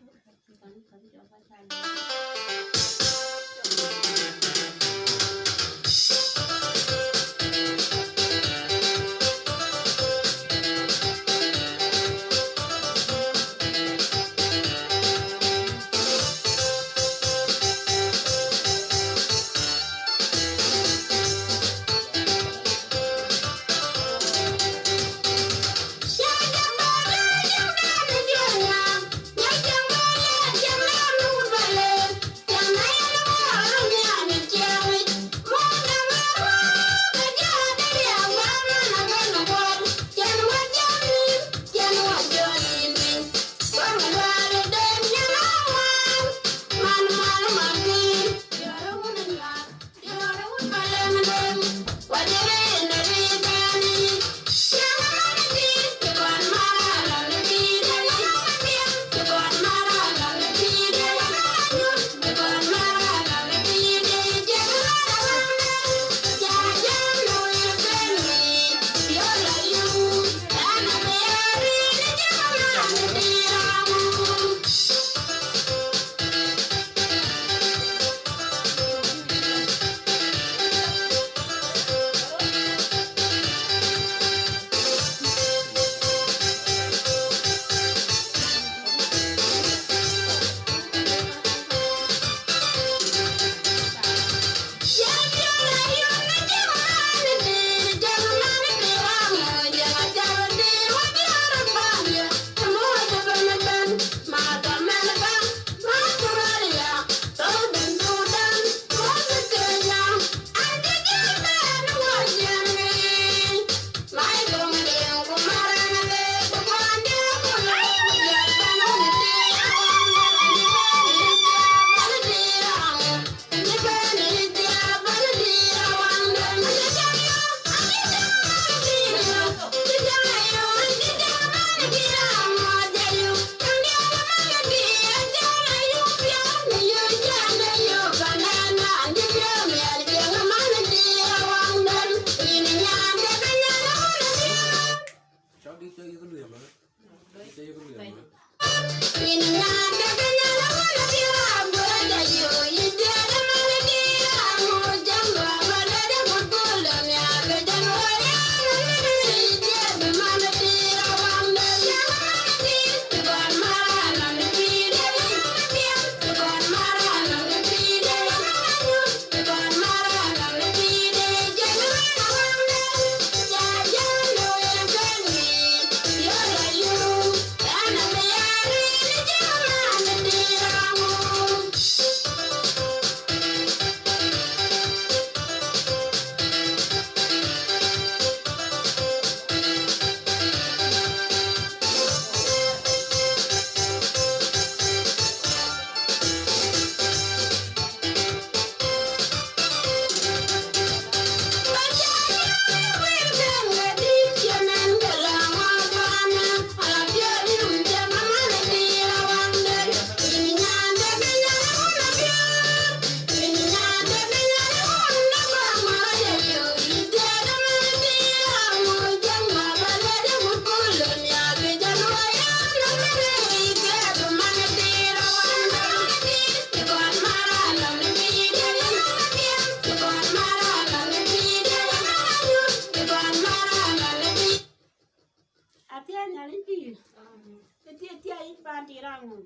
Ë thia, thia yic paan tir aŋö,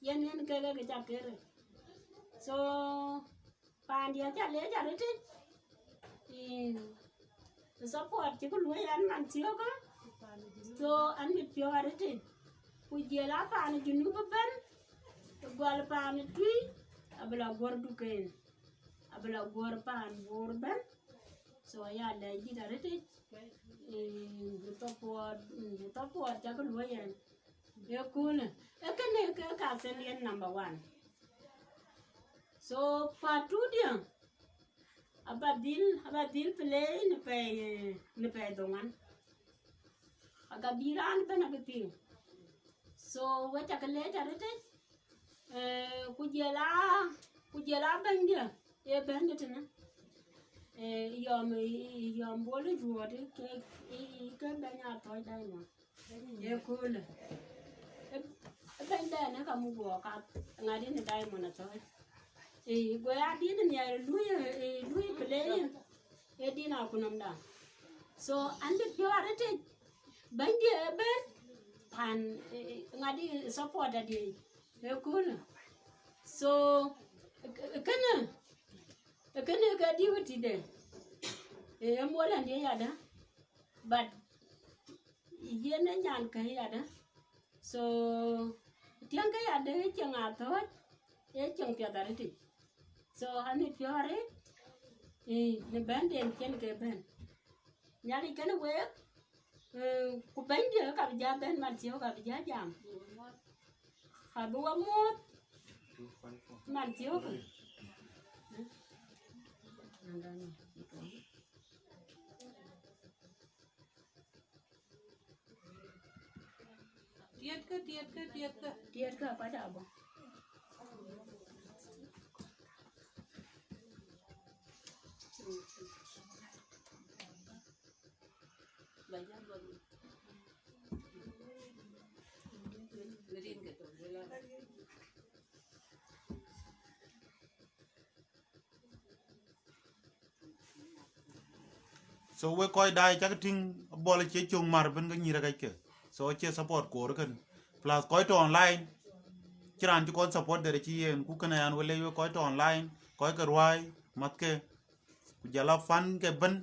yen yen keke ke ca kere. So, paandiɛ̈ ca leec arëtic. In support cï ku luɔi ɛn man thiɔ̈kë. So, an mit piɔ̈u arëtic. Ku jiël a paan Junub ëbɛ̈n, gɔl paan Tuï, abï la guɔ̈r duken. Abï la guɔ̈r paan Bor ëbɛ̈n. So, ya lɛc dït arëtic. Eh, support, mm, support ca ku luɔi ɛn. Ye köölë. Ee kënë ke ka send yen number one. So, part two diɛ̈, aba dhil, aba dhil play në pɛɛi, eh, në pɛɛi dhoŋuan. Aka bï raan ëbɛ̈n abï piŋ. So, we ca ke leec arëtic. Eh, ku jiël a, ku jiël a bɛ̈nydiɛ̈, ee bɛ̈nydiɛ̈ tënë. Eh, yɔm, yɔm Bol ë juɔ̈ɔ̈t, ke, ke bɛ̈ny Athɔ̈ɔ̈c Diamond. Ye köölë. Ë, ë bɛ̈nydɛn ë ka muk guɔ kap, ŋadï në Diamond Athɔ̈ɔ̈c. Ee, go ya dït nhiaar ë lui, ë lui play, ë dïn akunɔmda. So, an dït piɔ̈u arëtic, bɛ̈nydiɛ̈ ëbɛ̈n, pan, ë, ŋadï support adiɛ̈, ye köölë. So, ë, ë, kënë, ë kënë ke duty de. Ee, ë muɔl ɛn diɛ̈ yadë. But yen ë nyan kë yadë. So, tiɛŋ kë yadë ë cieŋ Athɔ̈ɔ̈c, ë cieŋ piɛth arëtic. So, an mit piɔ̈u arëtic, ë, në bɛ̈nyden cïn ke bɛ̈n. Nhialic kënë week, ë, ku bɛ̈nydiɛ̈ ka bï ja bɛ̈n man thiɔ̈k ka bï ja jam. Ka bï we muɔ̈ɔ̈th man thiɔ̈k. Tiɛtkë, tiɛtkë, tiɛtkë. Tiɛtkë, kɔc abɔ̈. So wek kɔc daai cak tïŋ, bɔl cie cöŋ mar bën ke nyïïr akɛckë. So cie support koor kën. Plus kɔc tɔ̈ online, cï raan cï kɔn support dɛ̈t cï yen, ku kënë an we lec wek kɔc tɔ̈ online, kɔc ke ruääi, mäthke, ku jɔl a fan ke bën.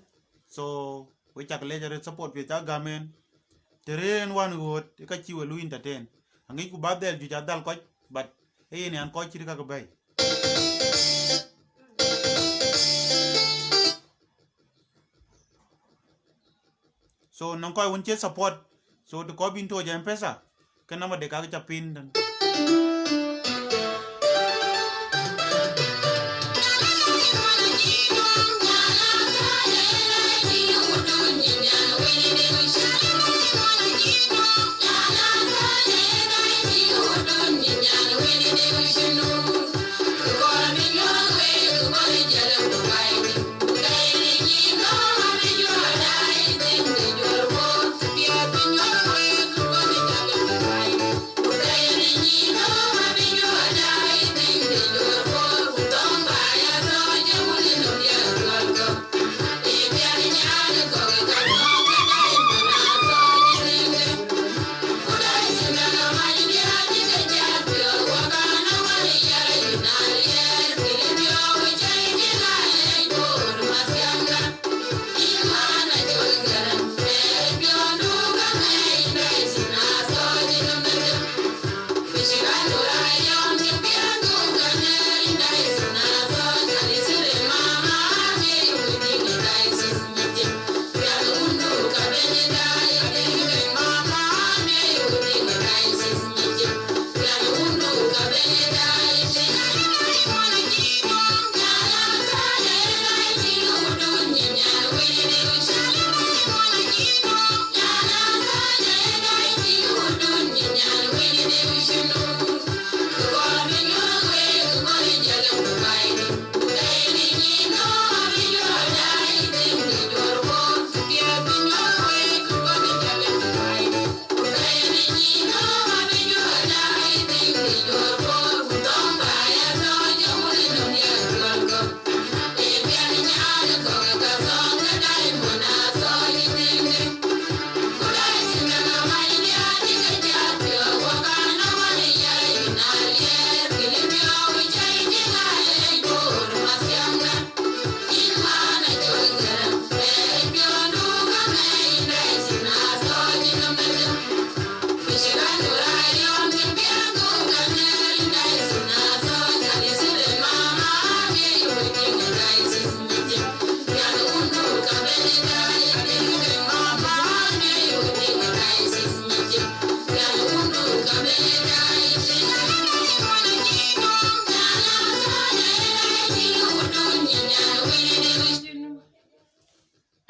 So we cak lec arëët, support piɛth cak gäm en. Të rëër en wän ɣööt, ë ka cï we luui entertain. Aŋicku ba dhɛl juëc adhal kɔc, but ee yen an kɔc cït kakë bɛ̈i. So nɔŋ kɔc wën cie support, so të kɔc bïn toc M-Pesa, ke namba de kak ca pin tën.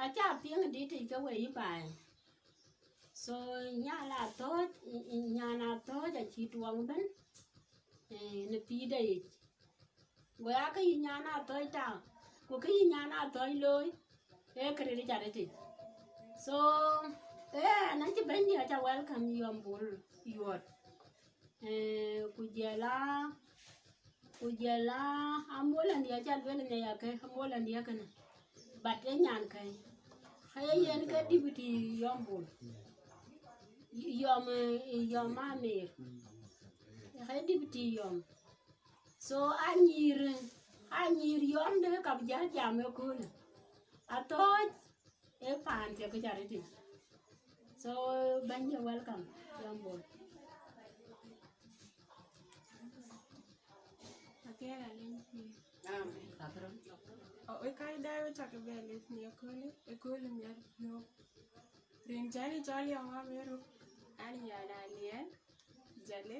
Aca piŋ dït yic ke wei baai. So, nyan Athɔ̈ɔ̈c, nyan Athɔ̈ɔ̈c acï tuɔŋ ëbën, eh, në pïïrde yic. Go ya kë yï nyan Athɔ̈ɔ̈c tääu, ku kë yï nyan Athɔ̈ɔ̈c looi, ee këdït arëët yic. So, eh, na cï bɛ̈nydï aca welcome Yɔm Bul Yuɔt. Eh, ku jɔl a, ku jɔl a, Amol Andiɛ̈ aca lueel në ya ke, Amol Andiɛ̈ kënë. But ee nyan kɛ̈i. Kë ye yen ke deputy Yɔm Bul. Yɔm, eh, Yɔm Amer. Ke deputy Yɔm. So, anyïïr, anyïïr Yɔm de ka bï jäl jam ëköölë. Athɔ̈ɔ̈c ee paan thiek ke ca rëtic. So, bɛ̈ny, you're welcome, Yɔm Bul. Athiɛɛr alec pïïr. Amen. Oh, we kɔc daai we cak bɛ lec në ëköölë, ëköölë miɛt piɔ̈u. Rin cän ë cɔl Yɔm Amer, an nyan Aliɛɛr, Jalë,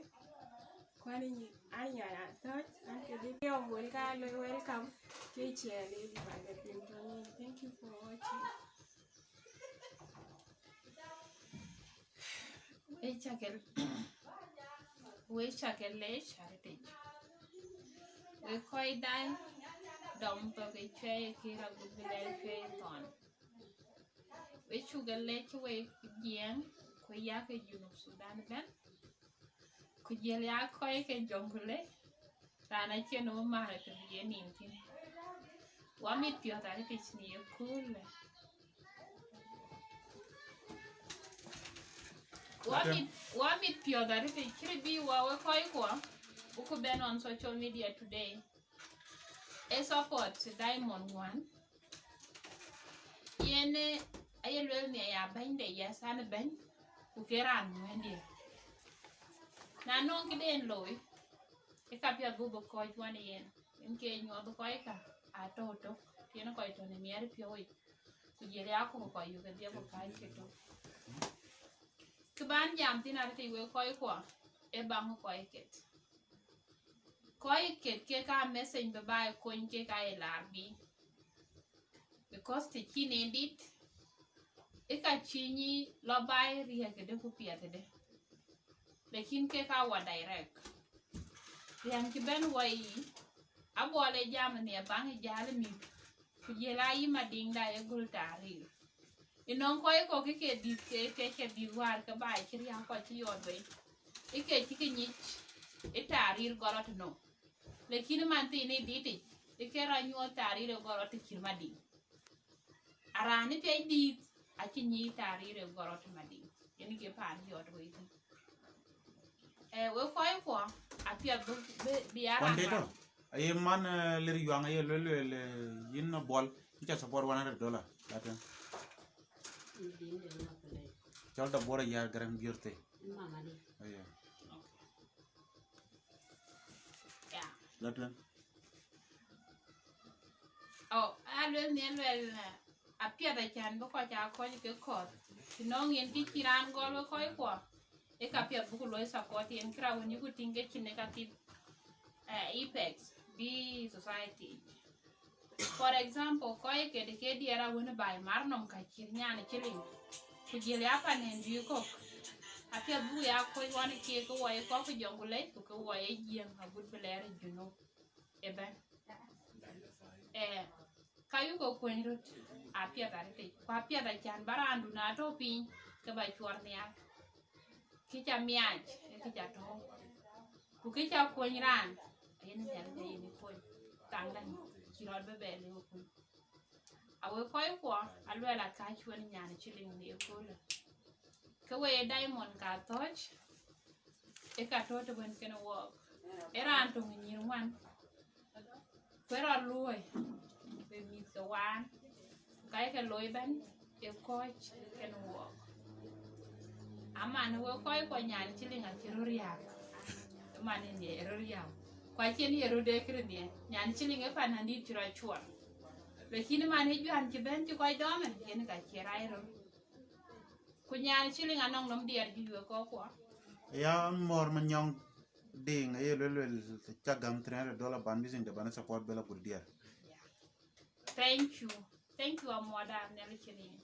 ku an nyi-, an nyan Athɔ̈ɔ̈c, an këdï Yɔm Bul ka loi welcome, ke ciɛɛŋ ë bï bä ke piŋ tɔ̈. Thank you for watching. We cak, we cak lec arëtic. We kɔc daai, dɔm thok ë cuɛi ë kïr agut bï lɛɛr cuɛi thɔn. We cuk lec wek Jiëëŋ, ku yak ë Junub Thudan ëbɛ̈n, ku jɔl ya kɔc ke Jonglei, raan acïn ë wä määr të bï ye nïn thïn. Wa mit piɔ̈ɔ̈th arëtic në ye köölë. Wa mit, wa mit piɔ̈ɔ̈th arëtic, cï bï wa we kɔc kuɔ, ku bɛ̈n on social media today. Ë support Diamond ŋuan. Yen, eh, aye lueel nhial ya bɛ̈ny de, yes, an bɛ̈ny, ku ke raan ŋuɛ̈ndiɛ̈. Na nɔŋ këden looi, ë ka piɛth buk bï kɔc wan yen, yen ke nyuɔɔth kɔc ka atɔ̈ tök, yen kɔc tɔ̈ në miɛt piɔ̈u yic, ku jɔl ya ku kɔc yök kedhie ku kääc ke tök. Kë ban jam thïn arëtic wek kɔc kuɔ, ë baŋ kɔc ket. Kɔc ket kek aa message bï baai kony kek aa ye laar bï. Because të cïn en dït, ë ka cï nyi lɔ baai riɛ̈k këdë ku piɛth këdë. Lakin kek aa wa direct. Riɛ̈ŋ cï bɛ̈n wa yic, abuɔl ë jam nhial baŋ ë jäl ë mïth, ku jɔl a yï Madiŋda ë gɔl tarir. Ënɔŋ kɔc kɔ̈k ke ke dït ke, ke, ke dït wäär ke baai cï riääk kɔc cï yɔt bei. Ë ke cï ke nyic ë tarir gɔl rɔt tënou. Lakin man thiin ë dït yic, ë ke rɔt nyuɔɔth tarir ë gɔl rɔt të cït Madiŋ. Araan ë piac dït acï nyic tarir ë gɔl rɔt të Madiŋ. Yen ke paan yɔt wei thïn. Eh, we kɔc kuɔ, apiɛth bï, bï, bï a raan Wandito, raan. Aye man, eh, Lir Yuaŋ aye lueel, lueel, eh, yïn Abuɔl, yïn ca support one hundred dollar. Latin. Cɔl da bora yar garang biurte. Mama di. Aye. Yeah. Latin. Oh, a luel ni luel, eh, apiɛth acän bï kɔc aa kɔc ke kɔ̈th. Të nɔŋ yen kë cï raan gɔl we kɔc kuɔ, ë ka piɛth buku looi support yen kë raan wën yuku tïŋ ke cïn ë ka thith, eh, effects bï society. For example, kɔc ke de ke diɛɛr awën baai mar nɔm ka cït nyan ë cïliŋ, ku jël ya panen dï kɔ̈k. Apiɛth buku ya kɔc wan ë kiek ke wɔ ye kɔc ke Jonglei, ku ke wɔ ye Jiëëŋ agut bï lɛɛr ë Junub ëbɛ̈n. Eh, ka yuku kuëny röt, apiɛth arëtic, ku apiɛth acän ba raandun atɔ̈ piny, ke ba cuɔr nhial. Kë ca miac, ee kë ca tɔ̈u. Ku kë ca kuɔny raan, yen nhial ke yen kuɔny. Thaŋ däŋ, cï rɔt bï bɛ lëu kuny. Awe kɔc kuɔ, aluɛl akääc wën nyan cïliŋ në ëköölë. Ke we ye Diamond ka thɔ̈c, ë ka tɔ̈ të wën kën wɔɔk. Ë raan töŋ nyïïr ŋuan. Ku ë rɔt luɔ̈i, bï mïth ke waan, ku ka ye ke looi ëbɛ̈n, ë kɔc kën wɔɔk. Aman we kɔc kuɔ nyan cïliŋ acï röt riääk. Man ë nhiɛ ë röt riääk. Ku acïn ye röt de kërë nhiɛ. Nyan cïliŋ ë pan adït cï rɔt cuɔr. Lakin man ë juan cï bɛ̈n cï kɔc dɔm ë, yen ka cï rac röt. Ku nyan cïliŋ anɔŋ nɔm diɛɛr juëc we kɔc kuɔ. Ya mɔ̈r Manyɔŋ Diŋ, aye luel luel, ca gam three hundred dollar ban missing de ban support bela gut diɛɛr. Yeah. Thank you. Thank you, amuɔɔda, Nhialic cïn yen.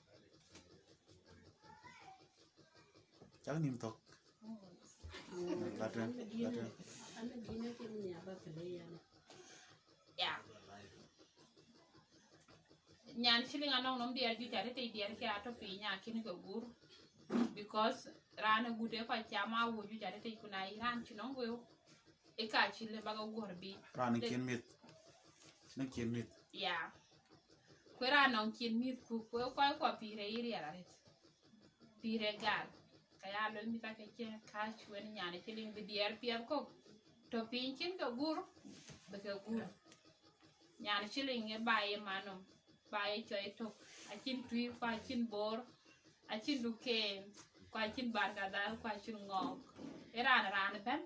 Cak nïm thök. Latwen, latwen. Yeah. Nyan cïliŋ anɔŋ nɔm diɛɛr juëc arëët, diɛɛr ke atɔ̈ piny akïn ke gur. Because raan agut ë kɔc cam awuɔ̈c juëc arëët, ku na yï raan cï nɔŋ wëu, ë ka cï lëu bä ke guɔ̈r bï. Raan ë cïn mïth. Në cïn mïth. Yeah. Ku raan nɔŋ cïn mïth ku, ku ë kɔc kuɔ pïïr ë yï riɛl arëët. Pïïr ë gal. Ka ya luel mïth ake cï kääc wën nyan cïliŋ bï diɛɛr piɛth kök. Tɔ̈ piny cïn ke gur, bï ke gur. Nyan cïliŋ ë ba ye manɔm, ba ye cɔi tök. Acïn Tuïr, ku acïn Bor, acïn Duken, ku acïn Barkadhal, ku acïn Ŋɔɔk. Ë raan, raan ëbɛ̈n,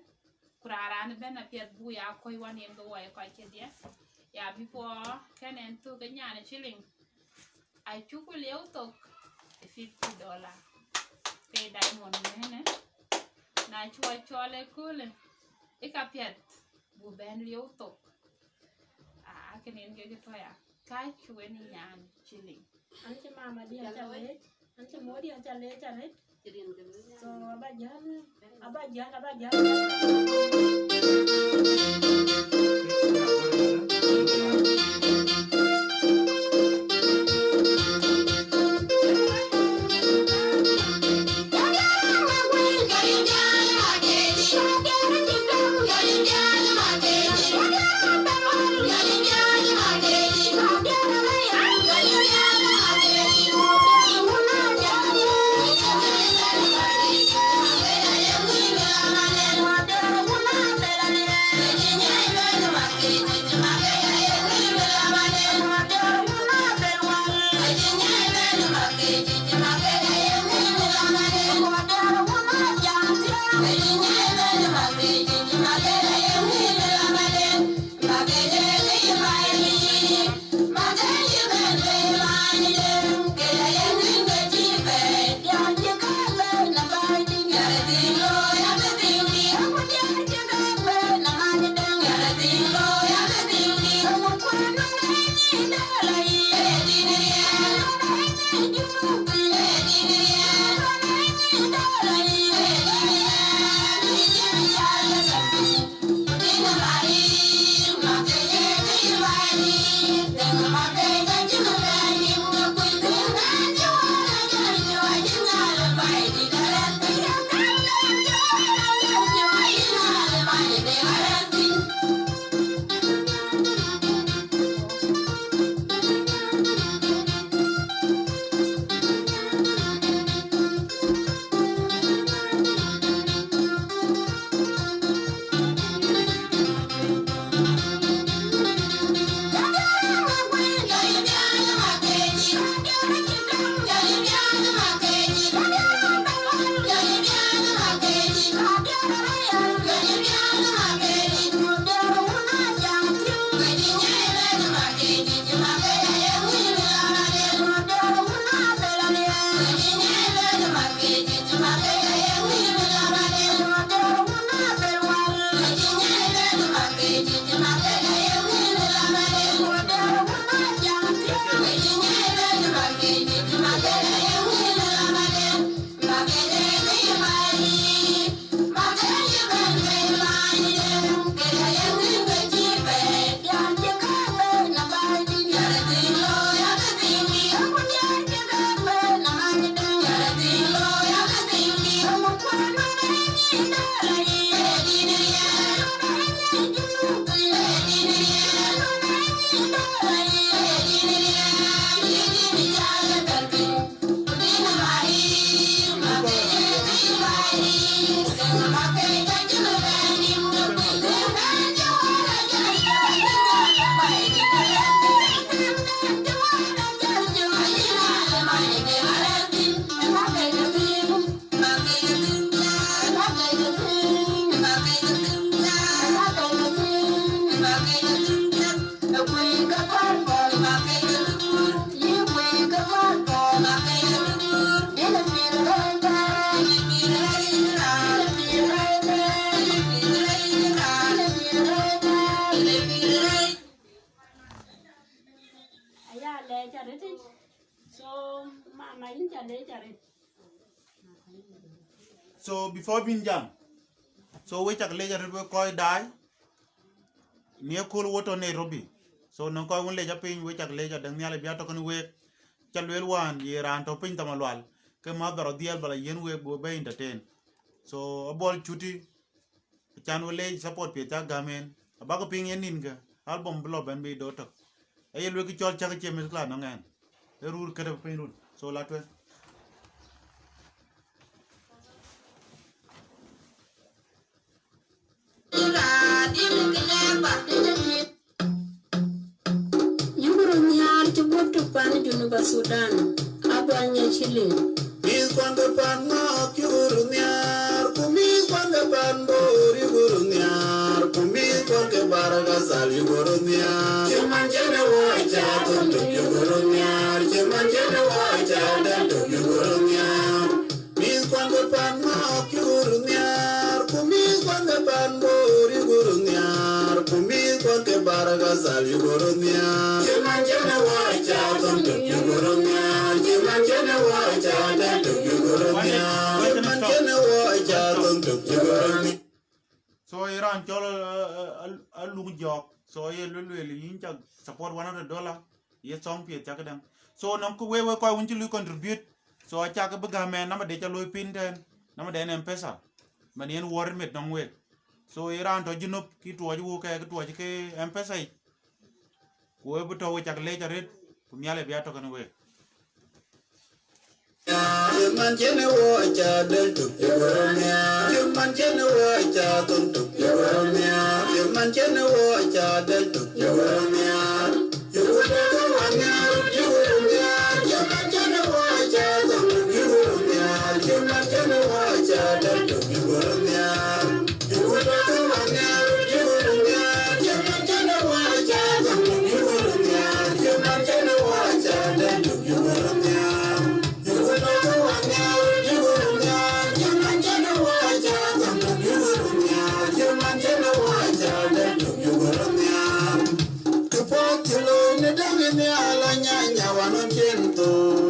ku raan, raan ëbɛ̈n apiɛth buk ya kɔc wan yen ke wɔ ye kɔc kedhie. Ya bï puɔ kën ɛn thök ke nyan cïliŋ. Acuku lieu thok ë fifty dollar. Ke diamond ënë. Na cuk a cɔl ëköölë, ë ka piɛth buk bɛ̈n lieu thok. Aa, kënë yen kek tɔ̈ ya. Kääc wën nyan cïliŋ. An cï mama diɛ̈ ca leec, an cï mɔ̈u diɛ̈ ca leec arëët. So, aba jäl, aba jäl, aba jäl. So before bin jam, so we cak leec arëët we kɔc daai, në ye kööl wo tɔ̈ Nairobi. So nɔŋ kɔc wën leec apiny, we cak leec adäŋ nhial bï atɔ̈ kën week. Ca lueel wään ye raan tɔ̈ piny thamalual, ke mäth bä rɔ dhiɛl bä la yiɛ̈n week bï we bɛ entertain. So abɔl cuti, can we leec support piɛth cak gäm en. Abäkï piŋ yen nïnkë, album bï lɔ bɛ̈n bï dot tök. Aye luelkï cɔl cäk cie meth kla nɔŋ ɛn. Ë rur këtë piny run. So la tueŋ. Yïn bï röt nhiaar cï guöp tök pan Junub Thudan, abɔl nya cï lëu. Mïth kuan ke pan ŋɔɔk yï bï röt nhiaar, ku mïth kuan ke pan Bor yï bï röt nhiaar, ku mïth kuan ke Bahr el Ghazal yï bï röt nhiaar. Cï man cïn ë wɔ ca thöŋ tök yï bï röt nhiaar, cï man cïn ë wɔ ca dɛl tök yï bï röt nhiaar. Mïth kuan ke pan ŋɔɔk yï bï röt nhiaar, ku mïth kuan ke pan Bor yï bï röt nhiaar, ku mïth kuan ke Bahr el Ghazal yï bï röt nhiaar. Cï man cïn ë wɔ ca thöŋ tök yï bï röt nhiaar, cï man cïn ë wɔ ca dɛl tök yï bï röt nhiaar, cï man cïn ë wɔ ca thöŋ tök yï bï röt nhiaar. So ye raan cɔl, uh, uh, uh, Aluk Jɔk. So ye luel luel yïn cak support one hundred dollar. Ye song piɛth cak däŋ. So nɔŋ ku we we kɔc wun cï lui contribute. So acak bï gäm ɛn, nama de ca lui pin tɛn, nama de ɛn M-Pesa. Man yen wor mit nɔŋ we. So ye raan tɔ̈ Junub ki tuɔɔc wuk kɛ ki tuɔɔc ke M-Pesa yic. Ku we bï tɔ̈ we cak leec arëët, ku mial ë bï atɔ̈ kën we. Cï man cïn ë wɔ ca dɛl tök yï bï röt nhiaar. Cï man cïn ë wɔ ca thöŋ tök yï bï röt nhiaar. Cï man cïn ë wɔ ca dɛl tök yï bï röt nhiaar. Yï bï röt nhiaar, yï bï röt nhiaar. Cï man cïn ë wɔ ca thöŋ tök yï bï röt nhiaar. Cï man cïn ë wɔ ca dɛl tök yï bï röt nhiaar.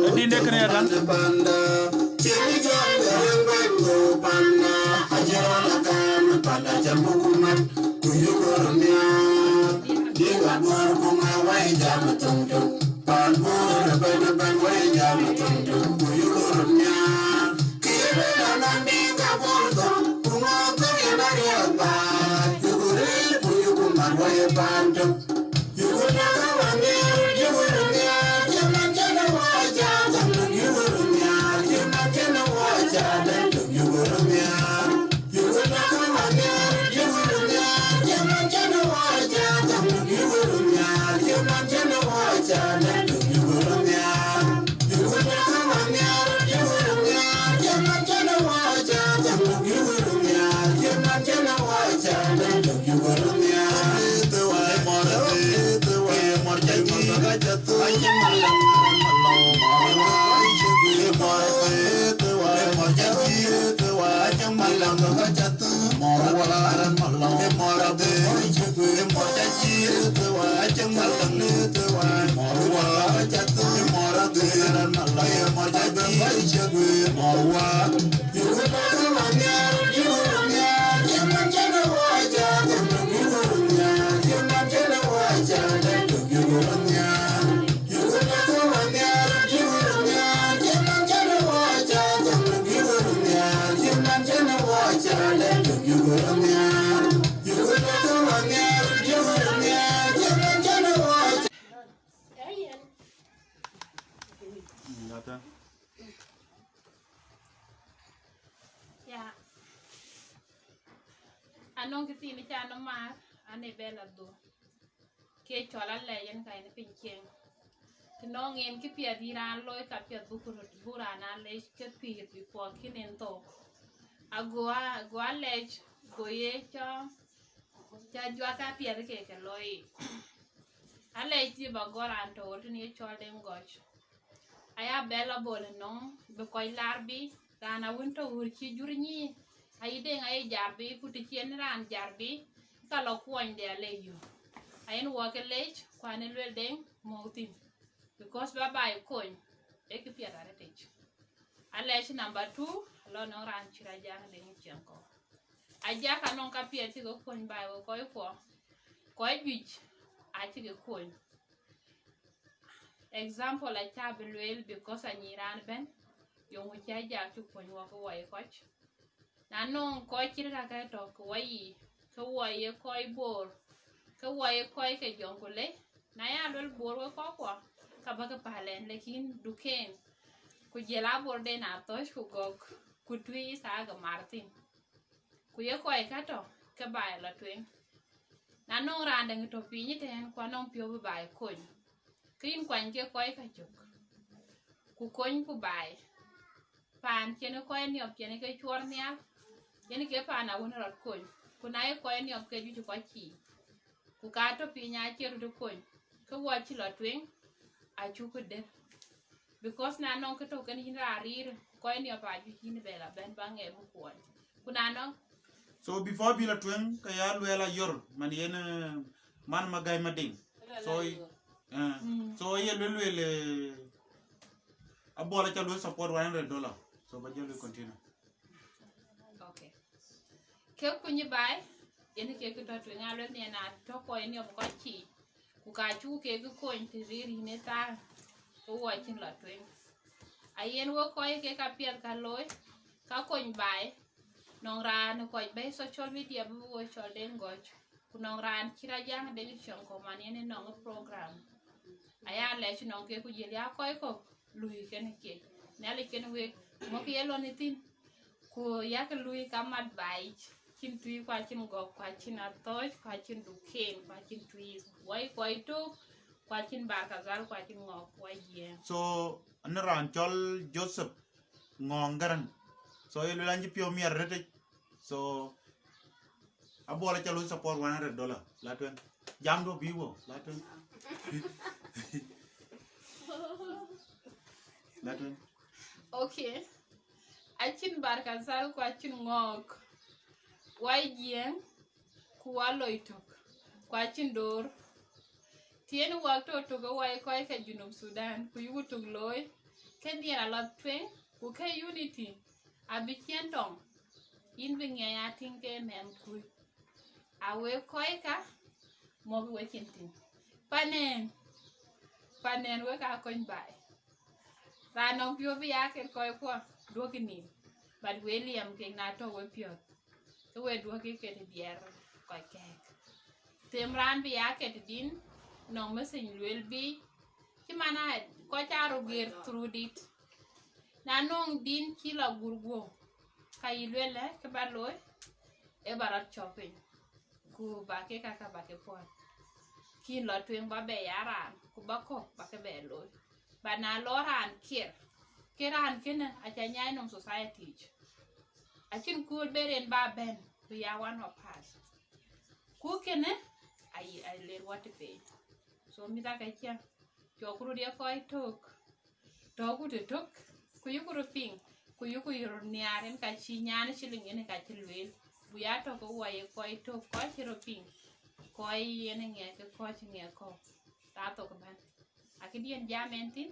Adïn de kënë ya däŋ. Panda, cïn jɔl gäräŋ bɛ̈n ku panda, acï rɔt akan panda ca muk mat, ku yï gör nhiaar. Dï ka bɔ̈r ku ŋa wai jam thöŋ tök, pan bɔ̈r ëbɛ̈n ëbɛ̈n wai jam thöŋ tök, ku yï gör nhiaar. Kë ye lueel anɔŋ dï ka bɔ̈r thöŋ, ku ŋa thöŋ yen ariɔ̈ɔ̈th baai, yï ku rëër ku yï ku mat wai pan tök. Ya. Anɔŋ kë thiin ca nɔm maar, an ë bɛ̈n adhuk. Ke cɔl alɛc en ka en piny cieŋ. Të nɔŋ en kë piɛth yï raan looi ka piɛth buk röt, buk raan alɛc ke pïïr bï puɔk kïn en thok. Ago a, ago alɛc, go ye cɔ, ca juak ka piɛth ke ke looi. Alɛc thiëp agɔl raan tɔ̈ ɣöt tën ye cɔl Deŋ Gɔc. Aya bɛ̈l abol ënɔŋ, bï kɔc lar bï, raan awën tɔ̈ ɣöt cï jur nyiic, ayï Deŋ aye jar bï, ku të cï en raan jar bï, ka lɔ kuɔnyde alec yök. Ayen wɔ ke lec, ku an ë luel Deŋ mɔ̈u thïn. Because bä baai kony, ee kë piɛth arëtic. Alɛc number two, alɔ nɔŋ raan cït Ajak Deŋ Ciɛŋkɔ̈u. Ajak anɔŋ ka piɛth cï ke kony baai we kɔc kuɔ, kɔc juëc acï ke kony. Example acä bï lueel because anyic raan ëbɛ̈n, yöŋ cï Ajak cï kony wɔ ke wɔ ye kɔc. Na nɔŋ kɔc cït kakë tɔ̈ ke wɔ yiic, ke wɔ ye kɔc Bor, ke wɔ ye kɔc ke Jonglei, na ya luel Bor we kɔckuɔ, ka bäkï päl ɛn, lakin Duken, ku jël Aborden Athɔ̈c ku Gɔ̈k, ku Tuic aa ke mar thïn. Ku ye kɔc kä tɔ̈ ke baai lɔ tueŋ. Na nɔŋ raan dɛ̈ŋ tɔ̈ piny ëtɛ̈ɛ̈n, ku anɔŋ piɔ̈u bï baai kony, ke yïn kuany ke kɔc kä cök, ku kony ku baai. Paan cïn kɔc niɔp cïn ke cuɔr nhial, yen ke paan awën rɔt kony. Ku na ye kɔc niɔp ke juëc kɔc cïï, ku ka tɔ̈ piny acï röt kony, ke wɔ cï lɔ tueŋ, acuk dɛ̈t. Because na nɔŋ kë tɔ̈ kën yïn raan riir, kɔc niɔp ajuëc yïn bɛ lɔ bɛ̈n ba ŋɛk bï kuɔny. Ku na nɔŋ So before bï lɔ tueŋ, ke ya lueel ayɔr, man yen, eh, man Magai Mading. So, eh, so ye lueel lueel, eh, Abuɔl aca lueel support one hundred dollar. So ba jɔ lueel continue. Okay. Ke kuny baai, yen ke kë tɔ̈ tueŋ, aluel ni na tɔ̈ kɔc niɔp kɔc cïï, ku ka cuk ke kony të rëër yïn ë thaar, ke wɔ cïn lɔ tueŋ. Ayen we kɔc ke ka piɛth ka looi, ka kony baai, nɔŋ raan kɔc bɛ̈i social media bï we cɔl Deŋ Gɔ̈c, ku nɔŋ raan cït Ajak Deŋ Ciɛŋkɔ̈u man yen ë nɔŋ program. Aya lɛc nɔŋ ke ku jël ya kɔc kɔ̈k lui kën ke. Nhialic kën wek, mɔ̈k ye lɔ ni thïn. Ku yak lui ka mat baai, cïn Tuic ku acïn Gɔ̈k ku acïn Athɔ̈c ku acïn Duken ku acïn Tuic. Wai kɔc tök, ku acïn Barkazal ku acïn Ŋɔ̈k, wai jiɛɛŋ. So, në raan cɔl Joseph Ŋɔŋ Garaŋ. So, ye lueel an cï piɔ̈u miɛt rëtic. So, Abuɔl aca lueel support one hundred dollar. La tueŋ. Jam do bï wo. La tueŋ. La tueŋ. Okay. Acïn Barkazal ku acïn Ŋɔ̈k. Wai jiɛɛŋ, ku wa loi tök, ku acïn door. Tiɛ̈n wak tɔ̈ tök ë wai kɔc ke Junub Sudan, ku yuku tök looi, ke nhiɛɛr alɔ tueŋ, ku ke unity abï ciɛ̈n tɔŋ, yïn bï ŋiɛc a tïŋ ke mɛnh kuc. A wek kɔc ka, mɔ̈k we cïn thïn. Panɛn, panɛn wek aa kony baai. Raan nɔŋ piɔ̈u bï ya ket kɔc kuɔ, duɔ̈kkï nïïm, but we liɛm kek na tɔ̈ we piɔ̈th. Ke we duɔ̈kkï ke të diɛɛr kɔc kɛ̈ɛ̈k. Them raan bï ya ke të din, nɔŋ message lueel bï, cï man aa kɔc aa röt geer through dit. Na nɔŋ din cï lɔ gur guɔ̈u, ka yï lueel lɛ, kë ba looi, ë ba rɔt cɔk piny. Ku ba ke kaka ba ke puɔ̈l. Kïn lɔ tueŋ ba bɛ ya raan, ku ba kɔ̈k ba ke bɛ looi. Ba na lɔ raan kiɛr, ke raan kënë aca nyai nɔm society yic. Acïn kööl ber en ba bɛ̈n, ku ya one of us. Ku kënë, ayi, ayi ler wɔ të piny. So, mïth ake ciɛŋ, cɔk röt ye kɔc tök. Tɔ̈ ku të tök, ku yuku röt piŋ, ku yuku röt nhiaar en ka cï nyan cï liŋ en ka cï lueel. Ku ya tɔ̈ ke wɔ ye kɔc tök, kɔc cï röt piŋ, kɔc yen ŋɛk ke kɔc ŋɛk kɔ̈k. Tha thok bɛ̈n. Akëdiɛ̈n jam en thïn,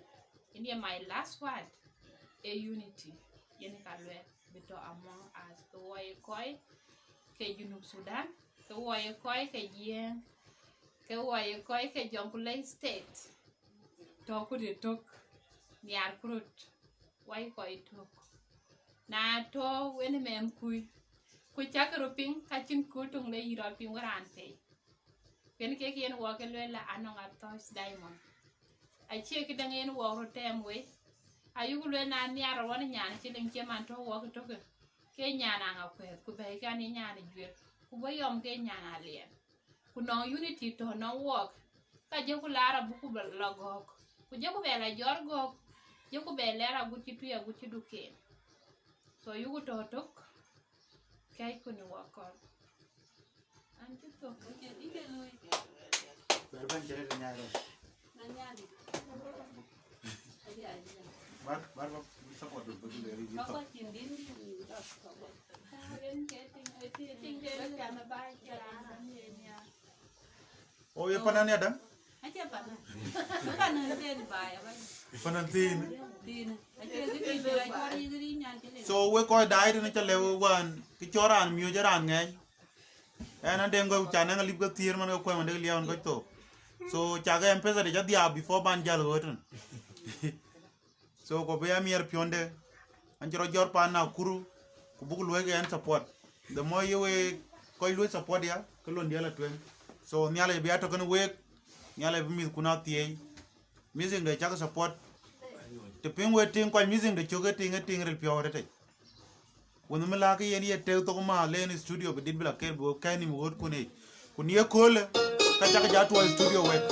en ye my last word, ee unity, yen ka lueel, bï tɔ̈ among us, ke wɔ ye kɔc ke Junub Sudan, ke wɔ ye kɔc ke Jiëëŋ, ke wɔ ye kɔc ke Jonglei State. Tɔ̈ ku të tök, nhiaar ku röt, wai kɔc tök. Na tɔ̈ en mɛnh kuc, ku cak röt piŋ, ka cïn kööl töŋ le yï rɔt piŋ we raan pei. Kën kek yen wɔ ke lueel la anɔŋ Athɔ̈c Diamond. Acie këdäŋ yen wɔ röt tɛɛm wei. Ayuku lueel na nhiaar rɔt wɔ në nyan cï liŋ cï man tɔ̈ wɔ ke tökë. Ke nyan aŋa kuɛth, ku bɛ̈ɛ̈i kan ye nyan ë juël. Ku bɔ̈ yɔm ke nyan aliɛn. Ku nɔŋ unity tɔ̈ nɔŋ wɔk. Ka jɔku laar abuku bɛ lɔ gɔ̈k. Ku jɔku bɛ lɔ jɔr gɔ̈k. Jɔku bɛ lɛɛr agut cï tui agut cï duken. So yuku tɔ̈ tök. Kɛ̈ɛ̈cku në wɔ kɔ̈l. An cï thök, ke cï ke lui. Ber bɛ̈n cï rëër nyaai rɔt. Na nyandï. Aye, aye. Bar, bar, bar, support du, bï du le ri. Papa thok. Cïn din di, ni dɔk, papa. Yen ke ting, eh, ti-, ting de kan ba kira, ni ya. Oh, ye panan ya dang? Acie panan. Panan ten ba ya ba. Panan tin. Tin. Acie ke tin, acie ke tin. So wek kɔc daai tënë, ca lɛ̈k wek wään, kë cɔl raan miɔ̈c ë raan ŋɛɛny. Ɛn an deŋ gɔ̈u can ɛn alip ke thiëër man ke kuɛm an dek liɛu ɛn kɔc thok. So cak ɛ M-Pesa de ca dhiaap before ban jäl ɣööt tën. So ku bï ya miɛr piɔ̈nde, an cï rɔt jɔt paan Nakuru, ku buk luɔ̈i ke ɛn support. The more ye wek kɔc luɔ̈i support ya, ke lon diɛl atueŋ. So Nhialic bï ya tɔ̈ kënë wek, Nhialic bï mïthkun a thiëëc. Music de cak support. Të piŋ wek tiŋ kɔc music de cök ë tiŋ, ë tiŋ ril piɔ̈u arëtic. Wën mi la ke yen ye tek thok ma len studio bï dit bï la ker bï wek kɛ̈n nïm ɣöötkun yic. Ku në ye köölë, ka cak ja tuɔɔc studio wek.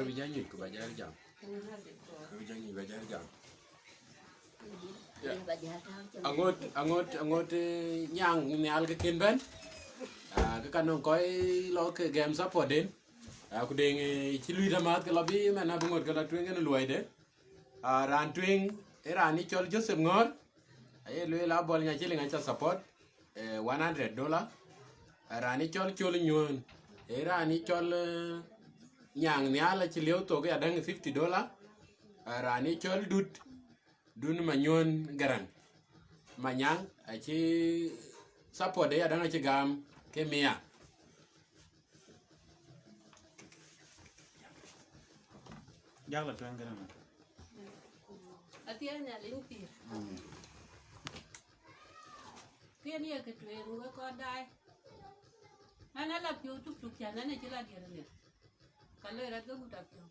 Bï jal nyuc ku ba jal jam. Bï jal nyuc ba jal jam. Yeah. Aŋot, aŋot, aŋot, eh, nyaŋ nhial ke kën bɛ̈n. Ah, ke ka nɔŋ kɔc lɔ ke gɛm support den. Ah, ku deŋ, eh, cï luui tamath ke lɔ bï man abï ŋot ke lɔ tueŋ en luɔide. Ah, raan tueŋ, eh, raan ë cɔl Joseph Ŋɔ̈ɔ̈r. Aye lueel abɔl nya cï liŋ aca support, eh, one hundred dollar. Ah, raan ë cɔl Col Nyuɔ̈ɔ̈n, eh, raan ë cɔl, eh, nyaŋ nhial acï lieu thok ya däŋ fifty dollar. Ah, raan ë cɔl Dut, Dun Manyuɔ̈ɔ̈n Garaŋ. Manyaŋ acï support ya däŋ acï gam ke mia. Jak la tueŋ kënë mën. Athiɛɛn Nhialic pïïr. Mm. Kën ye kë tueŋ wek kɔn daai. An, ala piɔ̈u tuktuk cän, an, acï la diɛɛr nhial. Ka loi rɔt ke gut apiɔ̈u.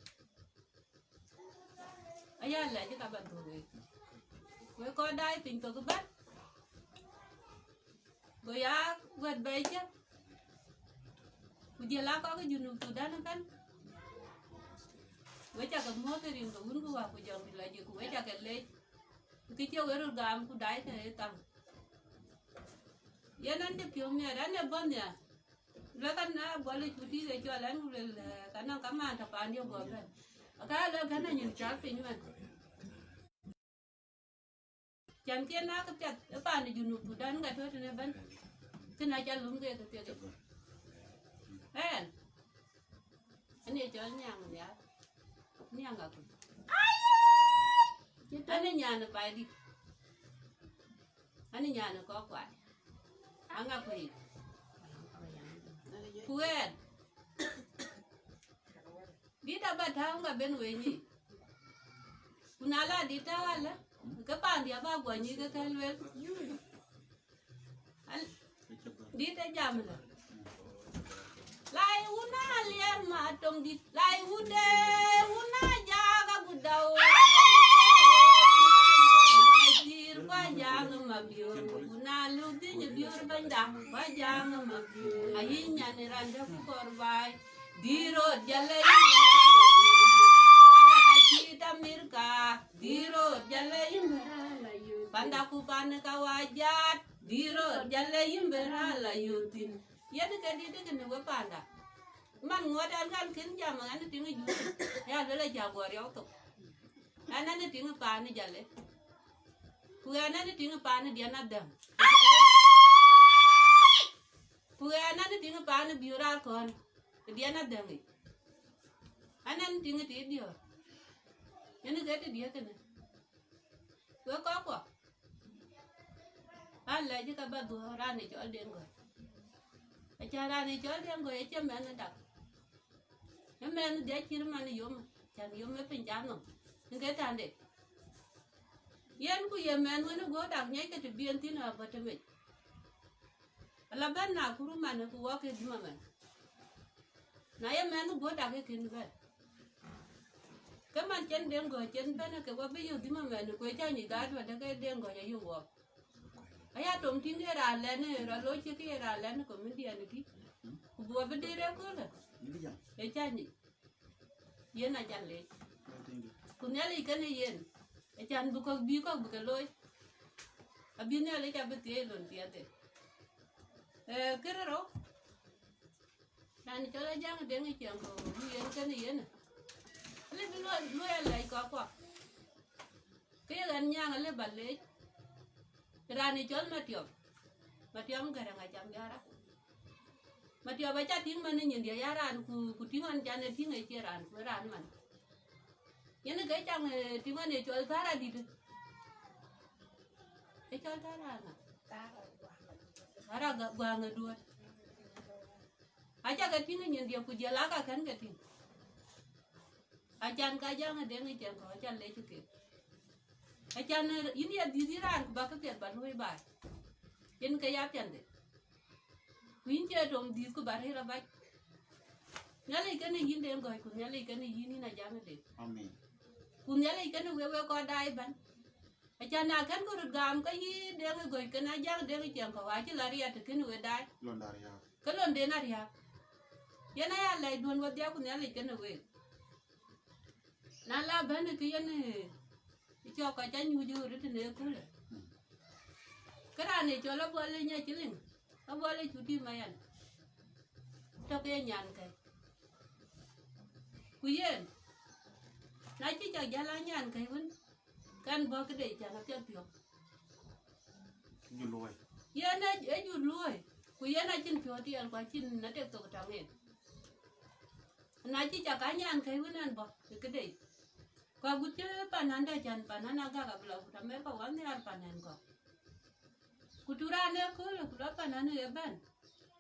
Aya lɛc ka ba dhuɔ̈k wek. Wek kɔn daai piny thok ëbɛ̈n. Go ya wɛ̈t bɛ̈ɛ̈i cä, ku jël aa kɔc ke Junub Thudan ëbɛ̈n. Wek ca ke muɔ̈th ë rin ke wun ku wä ku jɔŋdït lɔ jik, ku wek ca ke leec. Kë cie wek röt gam ku daai ke ë tham. Yen an, cï piɔ̈u miɛt, an, ee bɔ̈ nhial. Luel an, na bɔ̈ lec ku tïïk ë cɔl an, ku luel, eh, ka nɔŋ kamaan tɔ paandiɛ̈ guɔ bɛ̈n. Aka luel kën anyin cɔl piny mɛn. Cän kën na kë piath ë paan ë Junub Thudan ka tɔ̈ tënë ëbɛ̈n, kën aca lum ke kë piɛth. Ɛn, an ye cɔl Nyaŋ Nhial, Nyaŋ Akuc. An ë nyan ë Baidït, an ë nyan ë Kɔ̈k Kuai, aŋa kuei. Ku ɛn, dït aba tääu ŋa ben wëny yic. Ku na la dït tääu alë, ke paandiɛ̈ aba guɔ nyic ke kën luel. Al-, dït ë jam lë. Lai wun a liɛr ma tɔŋ dït, lai wun de wun a jak agut dau. Lai cïr kua jak ma biöör, wun a luk dhïny biöör bɛ̈nyda, kua jak ma biöör. Ayï nyan ë raan dɛ̈ ku kɔɔr baai. Dït röt jal ë yïn bɛ̈n a la yööth. Panda ka cït Amerika, dït röt jal ë yïn bɛ̈n a la yööth. Panda ku pan ka wa jat, dït röt jal ë yïn bɛ̈n a la yööth thïn. Yen ke dït kënë we panda. Man ŋuɔt an, kan kën jam an, tiŋ ë jur. Ya luel a ja guɔ riɔu thok. An, an, tiŋ ë paan ë jal ë. Ku an, an, tiŋ ë paan ë diɛn adhäŋ. Ku ɣɛn an, tiŋ paan biöör akɔ̈n, diɛn adhäŋ yic. An, an, tiŋ tiit diɔ̈ɔ̈r. Yen ke të diëk kënë. Wek kɔckuɔ, an, lɛc ka ba dhuɔ̈ɔ̈r raan ë cɔl Deŋ Gɔ̈c. Acan raan ë cɔl Deŋ Gɔ̈c acie mɛnh ë dak. Ë mɛnh dhiac cït man yom, can yom ë piny ca nɔm. Yen ke tande. Yen ku ye mɛnh wën ë guɔ̈p dak nyiɛckë të bï en thïn abä tëmec. Ala bɛ̈n Nakuru man, ku wɔ ke dhim amɛn. Na ye mɛnh guɔ̈p dak ke kën bɛ̈n. Ke man cen Deŋ Gɔ̈c cen bɛ̈n, ke wɔ bï yök dhim amɛn, ku ë cä nyic dhaat wɛ̈t ke Deŋ Gɔ̈c ayök wɔ. Aya tom tïŋ ke raan lɛn ë rɔt looi cï ke ye raan lɛn ë comedian kï. Ku bï wɔ bï dït ëköölë. Ë cä nyic. Yen acan leec. Ku Nhialic kënë yen, acan bï kɔ̈k bï kɔ̈k bï ke looi. Abï Nhialic abï thiëëc lon piɛthde. Eh, kërë rou, raan cɔl Ajaŋ Deŋ ë ciɛɛŋ kɔ̈u, bï yen kënë yen. Alë bï luɔi, luɔi alɛc kɔckuɔ. Ke ye ɣɛn nyaŋ alë ba leec. Raan ë cɔl Matiɔp. Matiɔp Gäräŋ acam yara. Matiɔp aca tïŋ man ë nyindiɛ̈ ya raan, ku, ku tïŋ ɣɔn can ë tïŋ ë cie raan, ku ë raan man. Yen ke caŋ, eh, tïŋ ɣɔn ë cɔl Thar Adït. Ë cɔl Thar aŋa? Thar Aga-, Guaŋ ë Duɔ̈t. Aca ke tïŋ ë nyindiɛ̈ ku jël aka kën ke tïŋ. Acan ka Ajaŋ Deŋ ë ciɛɛŋ kɔ̈u, acan lec kek. Acan, eh, yïn ye dhiëth yïn raan, ku bä ke piɛth bä luɔ̈i baai. Yen ke ya piɛnhde. Ku yïn cie tom dhiëth ku bä rëër abac. Nhialic kënë yïn Deŋ Gɔ̈c, ku Nhialic kënë yïn, yïn Ajaŋ Deŋ. Amen. Ku Nhialic kënë wek, wek kɔc daai ëbɛ̈n. Acan na kën kë röt gam ke yï Deŋ ë Gɔ̈c kën Ajaŋ Deŋ ë ciɛɛŋ kɔ̈u, acï la riɛt të kën we daai. Londa riääk. Ke londen ariääk. Yen aya lɛcduɔ̈n wedhia, ku Nhialic kënë week. Na la bɛ̈n kë yen, ë, cɔk kɔc ca nyuc ɣöt tënë ëköölë. Kë raan ë cɔl Abuɔl ë Nyaciliŋ, Abuɔl ë Cuti Mayan, tɔ̈ ke ye nyankɛ̈i. Ku yen, na cï cak jäl aa nyankɛ̈i wën, kɛn bɔ̈ këde cän apiɛth piɔ̈u. Jur luɔi. Yen ë, ë jur luɔi, ku yen acïn piɔ̈u tiɛɛl, ku acïn atek thok tɔŋ en. Na cï cak aa nyankɛ̈i wën ɛn bɔ̈ ë këde. Ku agut cï panan dɛ cän panan agak abï lɔ kut Amerika, wɔ nhiaar panan kɔ̈k. Ku tu raan ëköölë, ku lɔ panan ë bɛ̈n,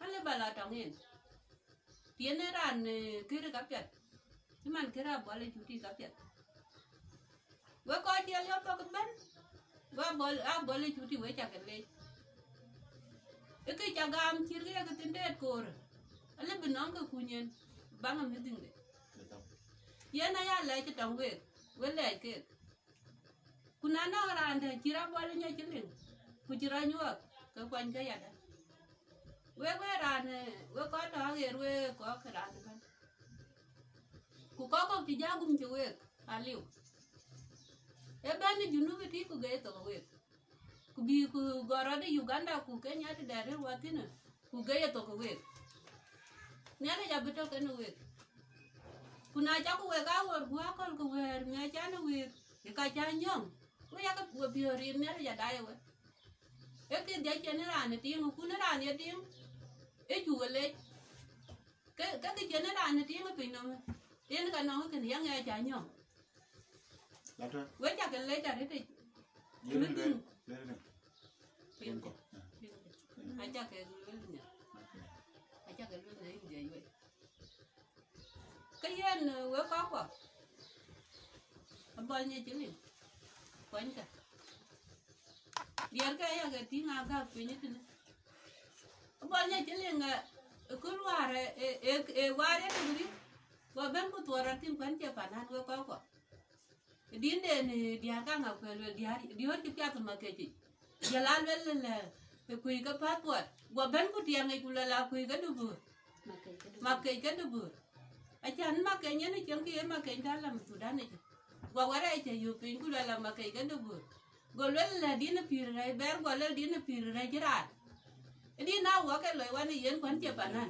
alë ba lɔ tɔŋ en. Tiɛn ë raan, eh, kërë kapiɛth, cï man kërë Abuɔl ë Cuti kapiɛth. Wek kɔc cï liɔp thok ëbɛ̈n, wek Abuɔl, Abuɔl ë Cuti wek cak ke leec. Ë kë ca gam cït kë ye kë thiin deet koor, alë bï nɔŋ kë kuny en, baŋ amïdhiŋde. Yen aya lɛc tɔŋ week, wek lɛc keek. Ku na nɔŋ raan dɛ̈ cï rɔt Abuɔl ë Nyaciliŋ, ku cï rɔt nyuɔɔth, ke kuany ke yadɛ̈. Wek, wek raan, eh, wek kɔc tɔ̈ aɣeer, wek kɔc ke raan ëbɛ̈n. Ku kɔc kɔ̈k cï ja gum cï week aliu. Ë bɛ̈n ë Junub ë tïc ku gɛi thok week. Ku bï ku gɔl rɔt ë Uganda ku Kenya tëdɛn rëër wɔ thïn, ku gɛi thok week. Nhialic abï tɔ̈ kenë week. Ku na cak ku wek aa ɣöt guɔ akɔ̈l ku wɛ̈ɛ̈r miɔc can ë week, ë ka cä nyɔ̈ŋ, ku yak we piɔ̈ɔ̈r rin Nhialic adai we. Ee kë dhiac cïn raan ë tiiŋ, ku në raan ye tiiŋ, ë cuk ë lec. Ke, ke kë cïn raan ë tiiŋ ë piny nɔm, yen ka nɔŋ kën yaŋ ë cä nyɔ̈ŋ. Lata. We cak ke lec arëtic. Lëri, lëri, lëri. Piny kɔ̈k. Acak ke luel nya. Okay. Acak ke luel nya yïn dhiac we. Ke yen, eh, wek kɔckuɔ, Abuɔl Nyaciliŋ, kuanykë. Diɛɛrkë aya ke tïŋ agäk piny tënë. Abuɔl Nyaciliŋ, eh, ë kul wäär, eh, eh, eh, wäär ye tök rït, guɔ bɛ̈n ku thuɔɔr rɔt thïn kuɛ̈n cie panan wek kɔckuɔ. Dïnden, eh, diäär kaŋ akuɛ̈l luel diäär, diäär cï piath ë makec yic. Jɔl a luel lë, ë kuc ke passport, guɔ bɛ̈n ku tiɛŋ yic ku luel a kuc ke dubur. Makec ke dubur. Acän makec yen ë cieŋ kë ye makec dalam Thudan yic. Guɔ wɛrɛ cä yök piny ku luel a makec ke dubur. Go luel lë dïn ë pïïr rɛ̈c bɛ̈ɛ̈r, guɔ luel dïn ë pïïr rɛ̈c raan. Ë dïn a wɔ ke loi wan ë yen kuɛ̈n cie panan.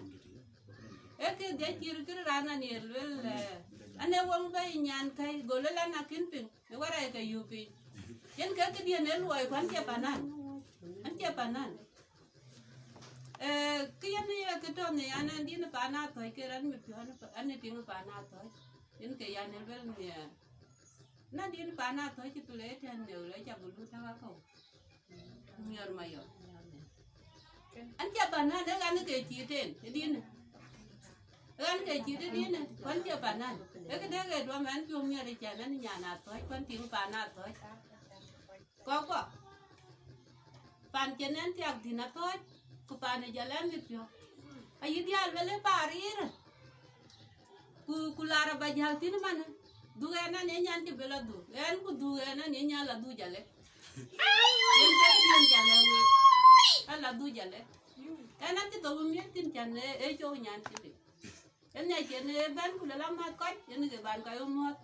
Ee kë dhiac cït kë raan anier luel, eh, an ee weŋ bɛ̈i nyan käi, go luel an akïn piŋ. Në wärɛc ke yök piny. Yen ke këdiën ë luɔi kuɛ̈n cie panan. An cie panan. Eh, kë yen ye kë tɔ̈ në yan an dïn pan Athɔ̈c ke rɛ̈n mit piɔ̈n an ë tiŋ pan Athɔ̈c. Yen ke yan ë luel nhiɛɛr. Na dïn pan Athɔ̈c cï play tɛ̈n në wël ca bï lut tak akɔ̈u. Miɔ̈r Mayɔm. An cie panan, ee ɣan ke cït en, ë dïn. Ɣan ke cït ë dïn, kuɛ̈n cie panan. Ee këdë ke duɔm ɛn piɔ̈u miɔ̈r ë cän ɛn nyan Athɔ̈c, kuɛ̈n tiŋ pan Athɔ̈c. Kɔckuɔ. Pan cïn ɛn thiak thïn Athɔ̈c, ku pan ë jɔl ɛn mit piɔ̈u. Ayï diaal wël ë parir. Ku, ku lar aba jäl thïn man. Dhuk ɛn an ye nyan cï bï la dhuk. Ɛn ku dhuk ɛn an ye nyan la dhuk jalë. Yen ke yen jalë wek. An la dhuk jalë. Ɛn an cï thou miëth thïn cän ë, ë cɔu nyan cï liu. Yen nya cïn ë bɛ̈n ku lë la mäth kɔc, yen ke ban kɔc ë muɔ̈th.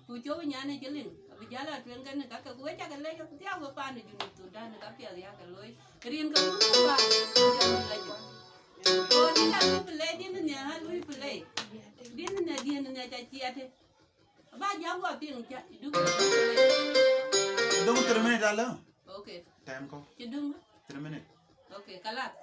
Ku cɔu nyan ë cï liŋ, abï jäl a tueŋ kën ë kakë, ku we cak ë lec, ku thiak we paan ë Junub Thudan ë ka piɛth yak ë looi. Rin ke muk ku paan, ku jɔl la jɔ. Go dïn a lui play, dïn ë nhiaar a lui play. Dïn ë nhiaar, dïn ë nhiaar ca ciɛɛtë. Aba jam guɔ piŋ ca, du. Döŋ three minute alë. Okay. Time ko. Cï döŋ. Three minute. Okay, kalat.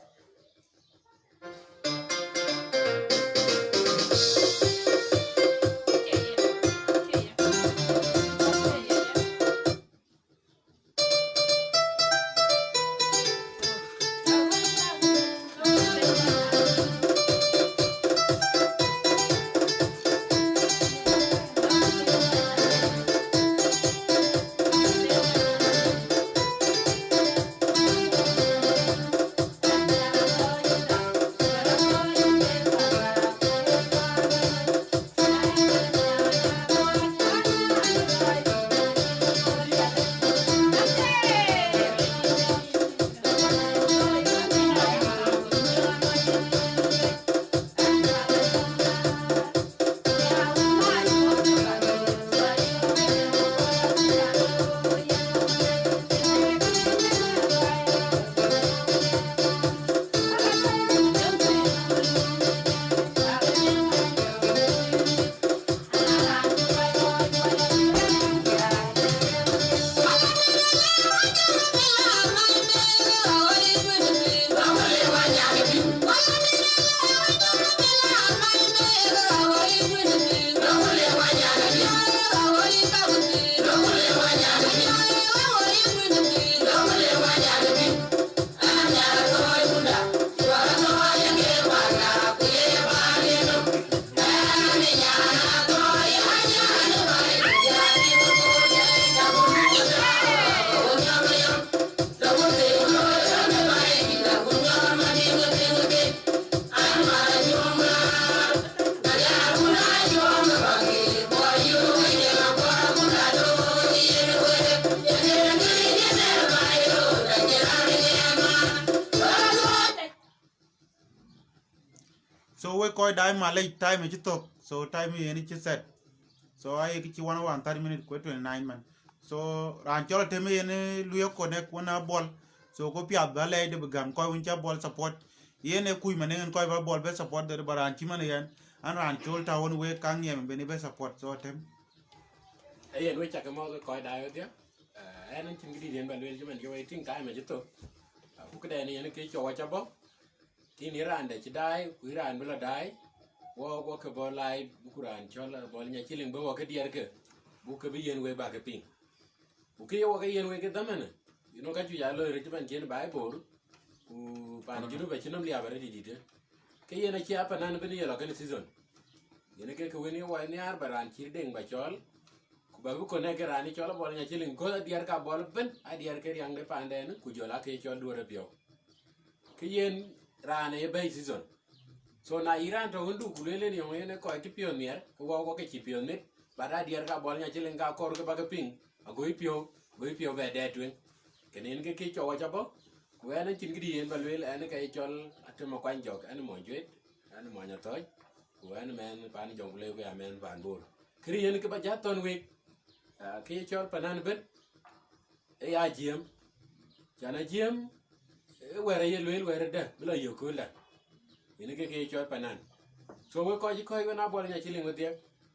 Kɔc daai malec, time acï thök, so time yen cï set. So aye kë cï one hour and thirty minutes ku twenty nine man. So raan cɔl Atem yen luye connect wën a bɔl. So ku piath ba lɛɛc de bï gäm kɔc wën cä bɔl support. Yen e kuc man en kɔc ba bɔl bɛ support de ba raan cï man yen. An raan cɔl ta wën wek ka ŋiɛm ben bɛ support. So Atem. Ayen we cak mɔk kɔc daai wedhia. Ɛn an cïn këdït yen ba lueel cï man ke we tïŋ time acï thök. Ku këdɛn yen ke cɔk wa ca bɔ̈. Tïŋ ë raan dɛ cï daai, ku ë raan bï lɔ daai, wɔ wɔ ke bɔ̈ laai, buk raan cɔl bɔl nya cï liŋ bï wɔ ke diɛɛr ke, buk ke bï yen wek bä ke piŋ. Ku kë ye wɔ ke yen wek ke dhamënë, you know, ka cuc aa loi röt cï man cien Baibor, ku pan Junub acï nɔm liaap arëët dït. Ke yen acï apanan bï ye lɔ kën season. Yen ke ke wën ye wɔ nhiaar ba raan cï deŋ ba cɔl, ku ba bï kɔn ke raan cɔl bɔl nya cï liŋ, kɔ̈th adiɛɛr ka bɔl bën, adiɛɛr ke riaŋ de pandɛn, ku jɔl ake cɔl duɔ̈r piɔ̈u. Ke yen raan ë bɛ̈i season. So na yï raan tɔ̈ wën du ku lueel en yɔŋ yen ë kɔc cï piɔ̈n nhiɛɛr, ke wɔ wɔ ke cï piɔ̈n mit, but adiɛɛr ka bɔl nya cï liŋ ka kɔr ke bä ke piŋ, agoi piɔ̈u, goi piɔ̈u bɛ dɛɛt tueŋ. Kënë yen ke kë cɔk wa ca bɔ̈, ku ɛn acïn këdï yen ba lueel, ɛn ke cɔl Atem Akuany Jɔk, ɛn mɔny Juet, ɛn mɔny Athɔ̈c, ku ɛn mɛnh pan Jɔŋ ku le ku ya mɛnh pan Bor. Këdï yen ke ba ja thɔ̈n wek, ah, ke cɔl panan bën, ë ya jiëm, can a jiëm, ë wɛ̈ɛ̈r aye lueel wɛ̈ɛ̈r ëdë bï lɔ yök kööldä. Yen ke ke cɔl panan. So we kɔc cï kɔc wen a bɔl nya cï liŋ wedhie,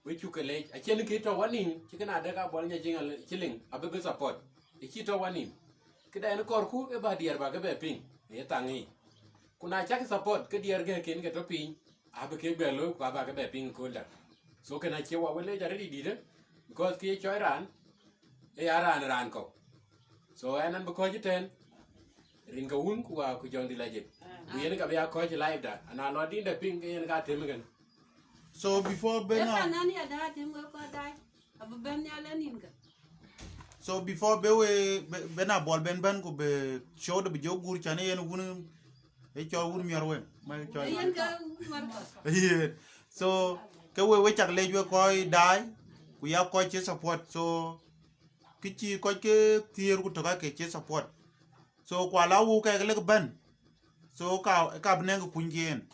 we cuk ke leec. Acïn kë tɔ̈ wanim cï kën adek a bɔl nya cï liŋ abï bï support. Ë cï tɔ̈ wanim. Këdɛn kɔrku ë bä diɛɛr bä ke bɛ piŋ ë ye thaŋ yic. Ku na cak support ke diɛɛr gɛ̈k ken ke tɔ̈ piny, abï kek bɛ looi ku abä ke bɛ piŋ kööldä. So kën acie wa we leec arëët dït dït, because kë ye cɔc raan, ë ya raan raan kɔ̈u. So ɛn an bï kɔc ëtɛ̈ɛ̈n, rin ke wun ku wa ku jɔŋ dï la jek. Ku yen ka bï ya kɔc live da, ana lɔ dïn dɛ piŋ ke yen ka tem kën. So before ben a Eka nani ada tim we ko dai. Abu ben ya le nin ka. So before be we be, ben a bɔl ben ben ku be show de be jo gur chane yen wun e chol wun mior we. Ma chol. Yen ka war ko. Yeah. So ke we we chak lec we kɔc daai ku ya kɔc cï support. So kë cï kɔc ke thiëër ku tök ake cï support. So ku ala wu kɛk lek bɛ̈n. So ka ka bï nɛŋ kuny ken.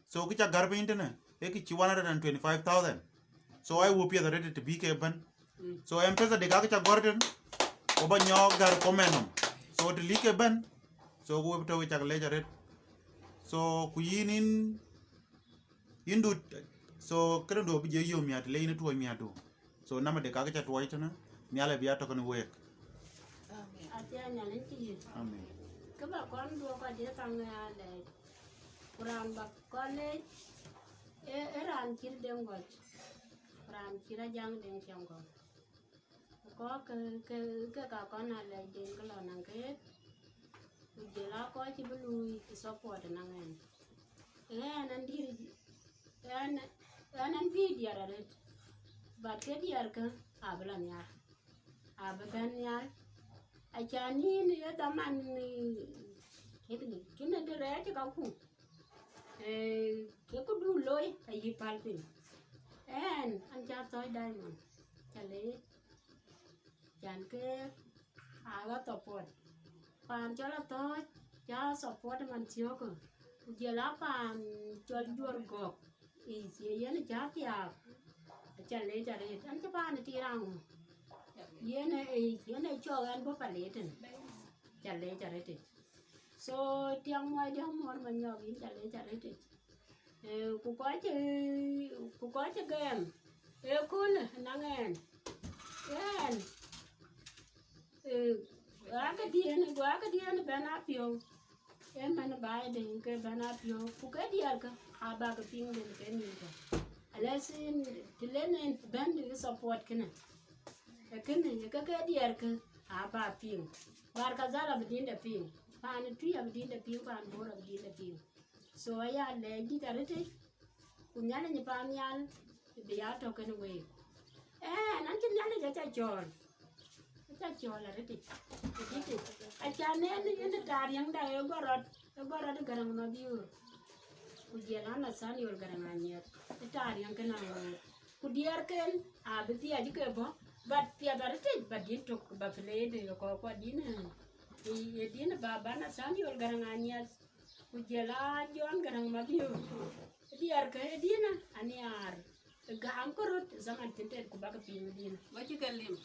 So kë ca gär piny tënë e kë cï one hundred and twenty five thousand. So ai wo piɛth arëët të bï ke bɛ̈n. So M-Pesa de ka kë ca gɔ̈r tën. Ku ba nyɔɔk gär comment nɔm. So të lïk ke bɛ̈n. So ku we bï tɔ̈u cak lec arëët. So ku yïn yïn yïn dut. So këdë do bï je yom ya të le yïn tuɔɔc miäkdu. So nama de ka kë ca tuɔɔc tënë, Nhialic bï ya tɔ̈ kën week. Amen. Amen. Kë ba kɔn duɔ̈k kɔc ye thaŋ ë alɛɛc. Ku raan ba kɔn leec, ë, ë raan cït Deŋ Gɔc. Raan cït Ajaŋ Deŋ Ciɛŋ Gɔ̈k. Ku kɔc ke, ke, ke ka kɔn alɛɛc den ke lɔ naŋ keek. Ku jël a kɔc cï bï luui support naŋ ɛn. Ë ɛn an dït, ɛn, ɛn an bï diɛɛr arëët. But ke diɛɛr kä abï lɔ nhial. Abï bɛ̈n nhial. Acan yïn ye dhaman, eh, kën dï rɛɛc ka ku. Eh, ke këdu looi ayï päl piny. Ɛn an ca Athɔ̈c Diamond. Ca leec. Can ke aa ɣa support. Paan cɔl Athɔ̈c ca support man thiɔ̈kë. Ku jël a paan cɔl Juɔr Gɔ̈k. Ë cie yen ca thiaak. Aca leec arëët. An cï paan ë tir aŋö. Yen ë, yen ë cɔk ɛn bɔ̈ Palëtën. Ca leec arëët. So tiaŋ muɔi diäk muɔr Manyɔk yïn ca leec arëët. Eh, ku kɔc, eh, ku kɔc ë gɛɛm, eh, köölë naŋ ɛn. Ɛn, eh, akëdiɛ̈n, go akëdiɛ̈n bɛ̈n apiɔ̈u. Ë man baai de ke bɛ̈n apiɔ̈u. Ku ke diɛɛrkë, abäk piŋ den ke nïïm kë. Alɛ̈th yïn, të len en bɛ̈n bï support kënë. Ee kënë, ye ke ke diɛɛrkë, aba piŋ. Bahr el Ghazal abï dïn de piŋ. Paan Tuïc abï dïn de piŋ, paan Bor abï dïn de piŋ. So aya lɛɛc dït arëtic, ku Nhialic ë paannhial bï ya tɔ̈ kënë week. Ɛn, an cï Nhialic aca cɔɔl, aca cɔɔl arëtic, arëtic. Acan en, en taariɛŋda ë gɔl rɔt, ë gɔl rɔt ë Gäräŋ Mabiöör, ku jël an Nathaniel Gäräŋ Anyiɛth, ë taariɛŋ kënë aŋoot. Ku diɛɛrken abï dhiac ke bɔ̈, but piɛth arëtic, but dïn tök ba play de kɔ̈k, kua dïn, ë, ë dïn ba, ba Nathaniel Gäräŋ Anyiɛth. Ku jël a John Gäräŋ Mabiöör, ë Diɛɛr ke ë dïn aniaar, gam ke röt zaman tënten ku bäk piŋ ë dïn. Wacï ke lim.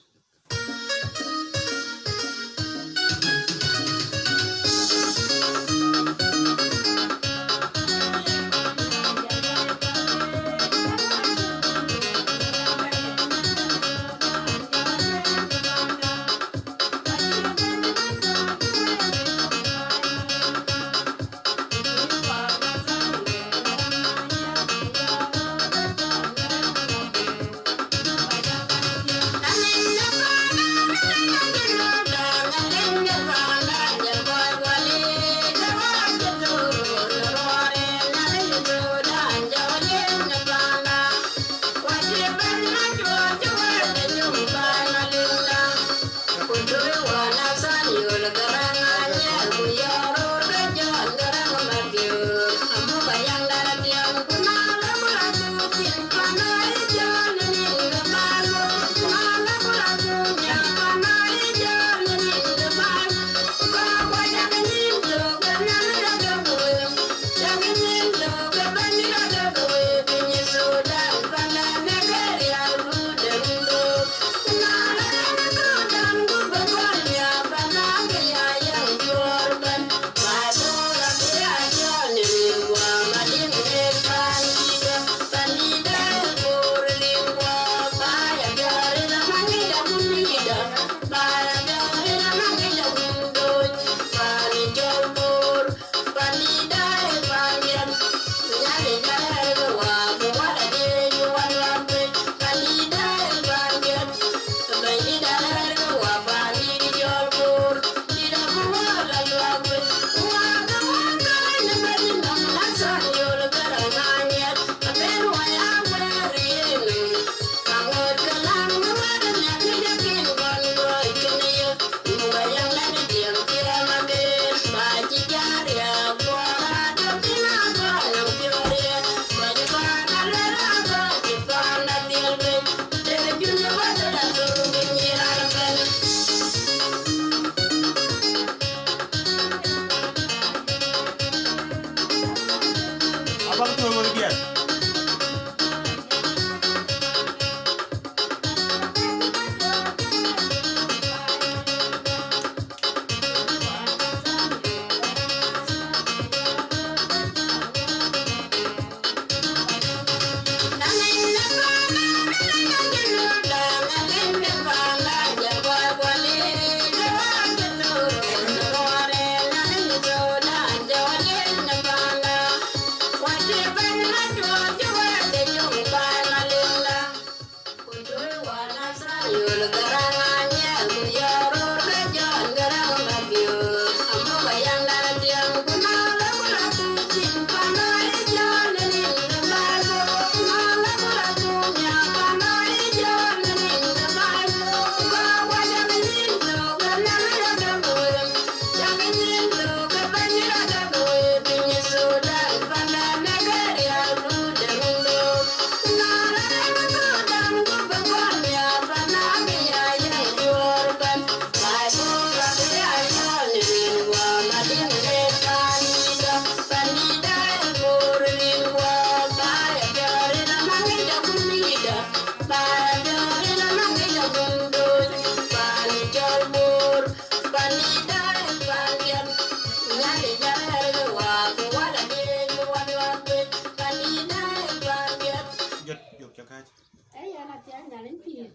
Abak tueŋ wek diɛt. Jot, jok ca kääc. Ee, yɛn athiɛɛny Nhialic pïïr.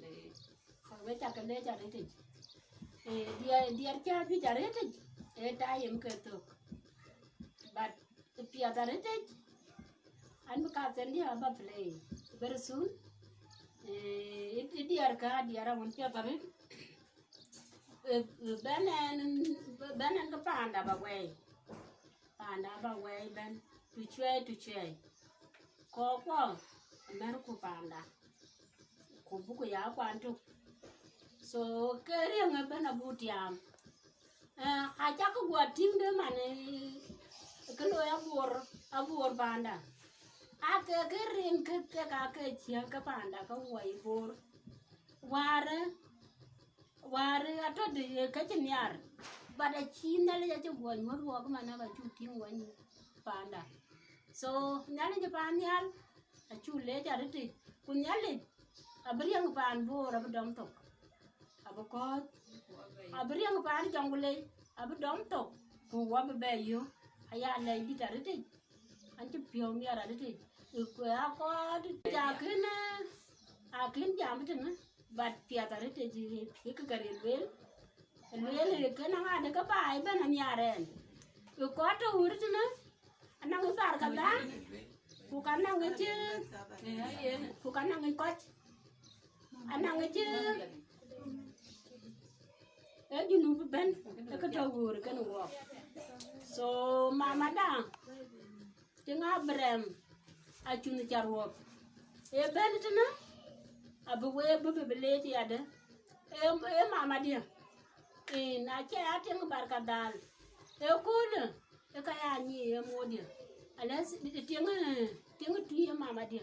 Ka we cak ke leec arëtic. Ee, diɛɛr, diɛɛr cä juëc arëtic, ee, time ke thök. But piɛth arëtic, an bï ka thɛn diɛɛr aba play very soon. Ee, ë, ë diɛɛr ka, diɛɛr awën piɛth arëtic. Ee, ee, bɛ̈n ɛn, bɛ̈n ɛn ke paanda ba wɛɛi. Paanda ba wɛɛi bɛ̈n, tu cuɛɛi, tu cuɛɛi. Kɔɔrkuɔ, mɛ̈rku paanda. Ku buku ya kuan tök. So, ke riɛŋ ëbɛ̈n abuk tiaam. Eh, acak guɔ tïŋ de man, eh, ke looi abor, abor paanda. Ake ke riŋ ke, ke ka ke ciëŋ ke paanda ke wuɔi bor. Wäär, wäär atɔ̈ de ke cï nhiar. But acï Nhialic acï guɔ nyuɔ̈th wɔk man aba cuk tïŋ wany paanda. So Nhialic ë paan nhial, acuk leec arëtic, ku Nhialic abï riɛŋ paan Bor abï dɔm thok, abï kɔ̈ɔ̈c, abï riɛŋ paan Jonglei abï dɔm thok, ku wɔ bï bɛ yök. Aya lɛc dït arëtic, an cï piɔ̈u miɛt arëtic, ku akɔɔr dït akën, akën jam tënë, but piath arëtic, ë kë ke ril lueel, lueel ë kën aŋa de ke baai bɛ̈n aniar ɛn, ë kɔɔr tɔ̈ wur tënë, anɔŋ ë Barkadhal, ku ka nɔŋ ë cï, ku ka nɔŋ ë kɔc, anɔŋ ë cï, ee Junub bɛ̈n, ee kë tɔ̈ wur kën wɔɔk. So mamada, tiŋ Abraham, acun carwɔk, ee bɛ̈n tënë, abï wee bï bï leec yadë, ee, ee mamadië, in acie a tiŋ Barkadhal, ee köölë, ee ka ya nyi ee modië, alɛ̈th tiŋ, tiŋ tui ee mamadië,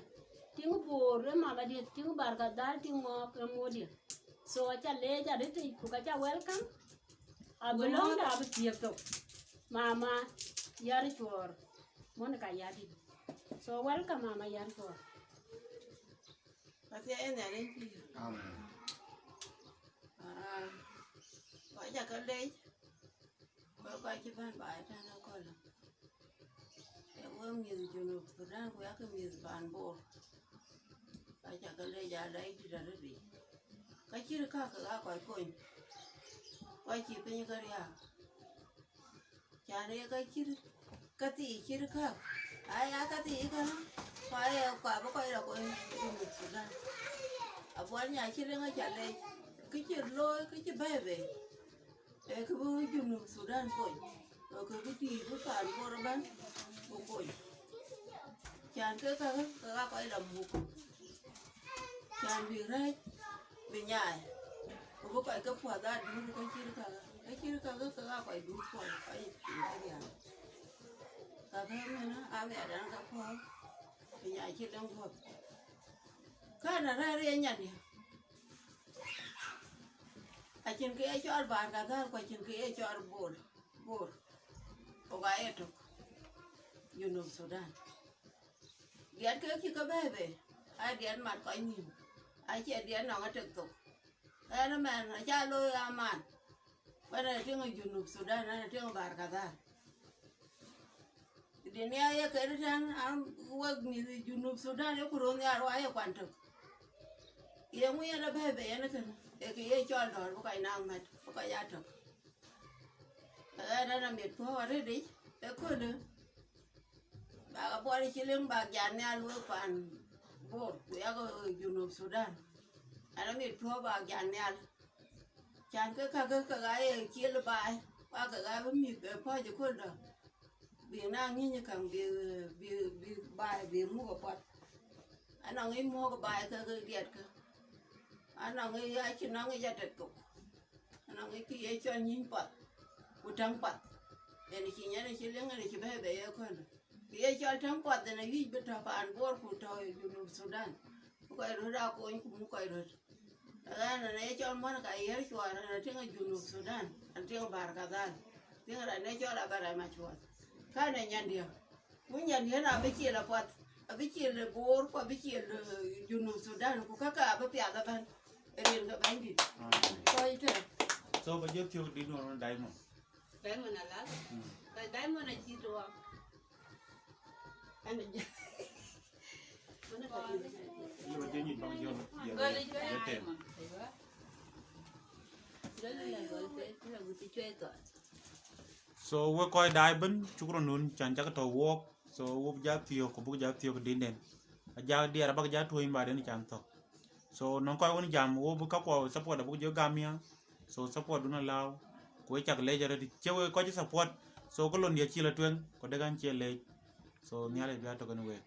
tiŋ Bor ee mamadië, tiŋ Barkadhal, tiŋ ŋɔɔk ee modië. So aca leec arëtic, ku ka ca welcome, abï lɔ̈ŋda abï thiëëk thok. Mama Yar Cuɔɔr, Monica Yadit. So welcome, Mama Yar Cuɔɔr. Athia en ya len pïïr. Amen. Ah, kɔc aca ke leec, kɔc, kɔc cï bɛ̈n baai tɛ̈n akɔ̈l. Ee wek mïth Junub Thudan, ku yakë mïth paan Bor. Kɔc aca ke leec, aa lɛc dït arëtic. Ka cït käk kek aa kɔc kony, kɔc cï piny ke riääk. Can ye ka cït, ka thii cït käk, aya ka thii kënë, ku aye, ku abï kɔc la kony Junub Thudan. Abuɔl nya cï leŋ aca leec, kë cï looi, kë cï bɛ̈ɛ̈i bei, ee kë bï Junub Thudan kony, ee kë bï thii bï paan Bor ëbɛ̈n bï kony. Can ke käkë, ke aa kɔc la muk, can bï rɛ̈ɛ̈c bï nyaai, ku bï kɔc ke puɔth aa duut ke cït käkë, ke cït käkë, ke aa kɔc duut puɔth, kɔc ye piny ke riääk. Käkë ëmënë aa miɛt ɛn ke puɔ̈u, bï nya cï leŋ guɔ̈p. Kɛn arɛ̈ɛ̈r ye nyandië, acïn kë ye cɔl Barkadhal, ku acïn kë ye cɔl Bor, Bor, ku ka ye tök, Junub Thudan. Diɛt kek cï ke bɛ̈ɛ̈i bei, aa diɛt mat kɔc nïïm, acie diɛt nɔŋ atek thok. Ɛn ëmɛn aca looi aman, bɛ̈n ë tiŋ Junub Thudan, ɛn ë tiŋ Barkadhal. Dunia ye ket tɛ̈n, an, wek mïth Junub Thudan, yeku röt nhiaar wa ye kuan tök. Yeŋu yen abɛ̈ɛ̈i bei yen kënë? Ee kë ye cɔl dɔ̈ɔ̈r bï kɔc naŋ mät, bï kɔc aa tök. Ɛn, ɛn amit puɔ̈u arëtic, ëköölë, bak abuɔt cï leŋ bak jat nhial wek paan Bor, ku yak Junub Thudan. Ɛn amit puɔ̈u bak jat nhial. Can ke käkë, ke aa ye ciël baai, ku aa kek aa bï mïth bɛ pɔ̈c ëkööl dɔ̈, bïk na ŋïny käŋ, bï, bï, bï baai bï muk apuɔth. Anɔŋ ë muk baai ke, ke diɛtkä, anɔŋ ë acïn nɔŋ ë atek thok, anɔŋ ë kë ye cɔl nyïny path, ku täŋ path. Yen cï nyan ë cï leŋ ë cï bɛ̈ɛ̈i bei ëkööl dɔ̈. Kë ye cɔl täŋ path yen awïc bï tɔ̈ paan Bor ku tɔ̈ Junub Thudan, bï kɔc röt aa kony ku muk kɔc röt. Ɣɛn, ɣɛn ë cɔl Monica Yar Cuɔɔr, ɣɛn atiŋ Junub Thudan, atiŋ Barkadhal, tiŋ raan ë cɔl Abaram Acuɔɔth. Kɛn ë nyandië, ku nyandië na abï ciël apuɔth, abï ciël Bor, ku abï ciël, eh, Junub Thudan, ku käkkä abï piath ëbɛ̈n, ë rin ke Bɛ̈nydït. Amen. Kɔc tɛ̈. So, ba jɔ thiök dït nɔn Diamond. Diamond alal. Mm. Ka Diamond acï tuɔɔk. An jɔ. Mana ka. Yo, jɔ nyit bang jɔ. Yo, gol jɔ tem. Aywa. Gol la gol te, la guti cuɛ to. So, we kɔc daai bën, cukuru nun, can cak tɔ̈ wɔɔk. So, wo bï jɔ thiök, ku buk jɔ thiök dinden. Ajak diɛɛr abak jɔ tuɔ̈ny ba den can thök. So, nɔŋ kɔc wën jam, wo bï käkuɔ support abuk jɔ gam ya. So, support dun alääu. Ku we cak leec arëët, cie we kɔc support. So, ke lon diɛ̈ cï la tueŋ, ku dek an cie leec. So, Nhialic bï a tök kën week.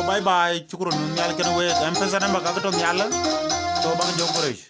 Bye bye, cukuru nhial kënë week. M-Pesa number ka ke tɔ̈ nhial. So bäk jɔ ku rec.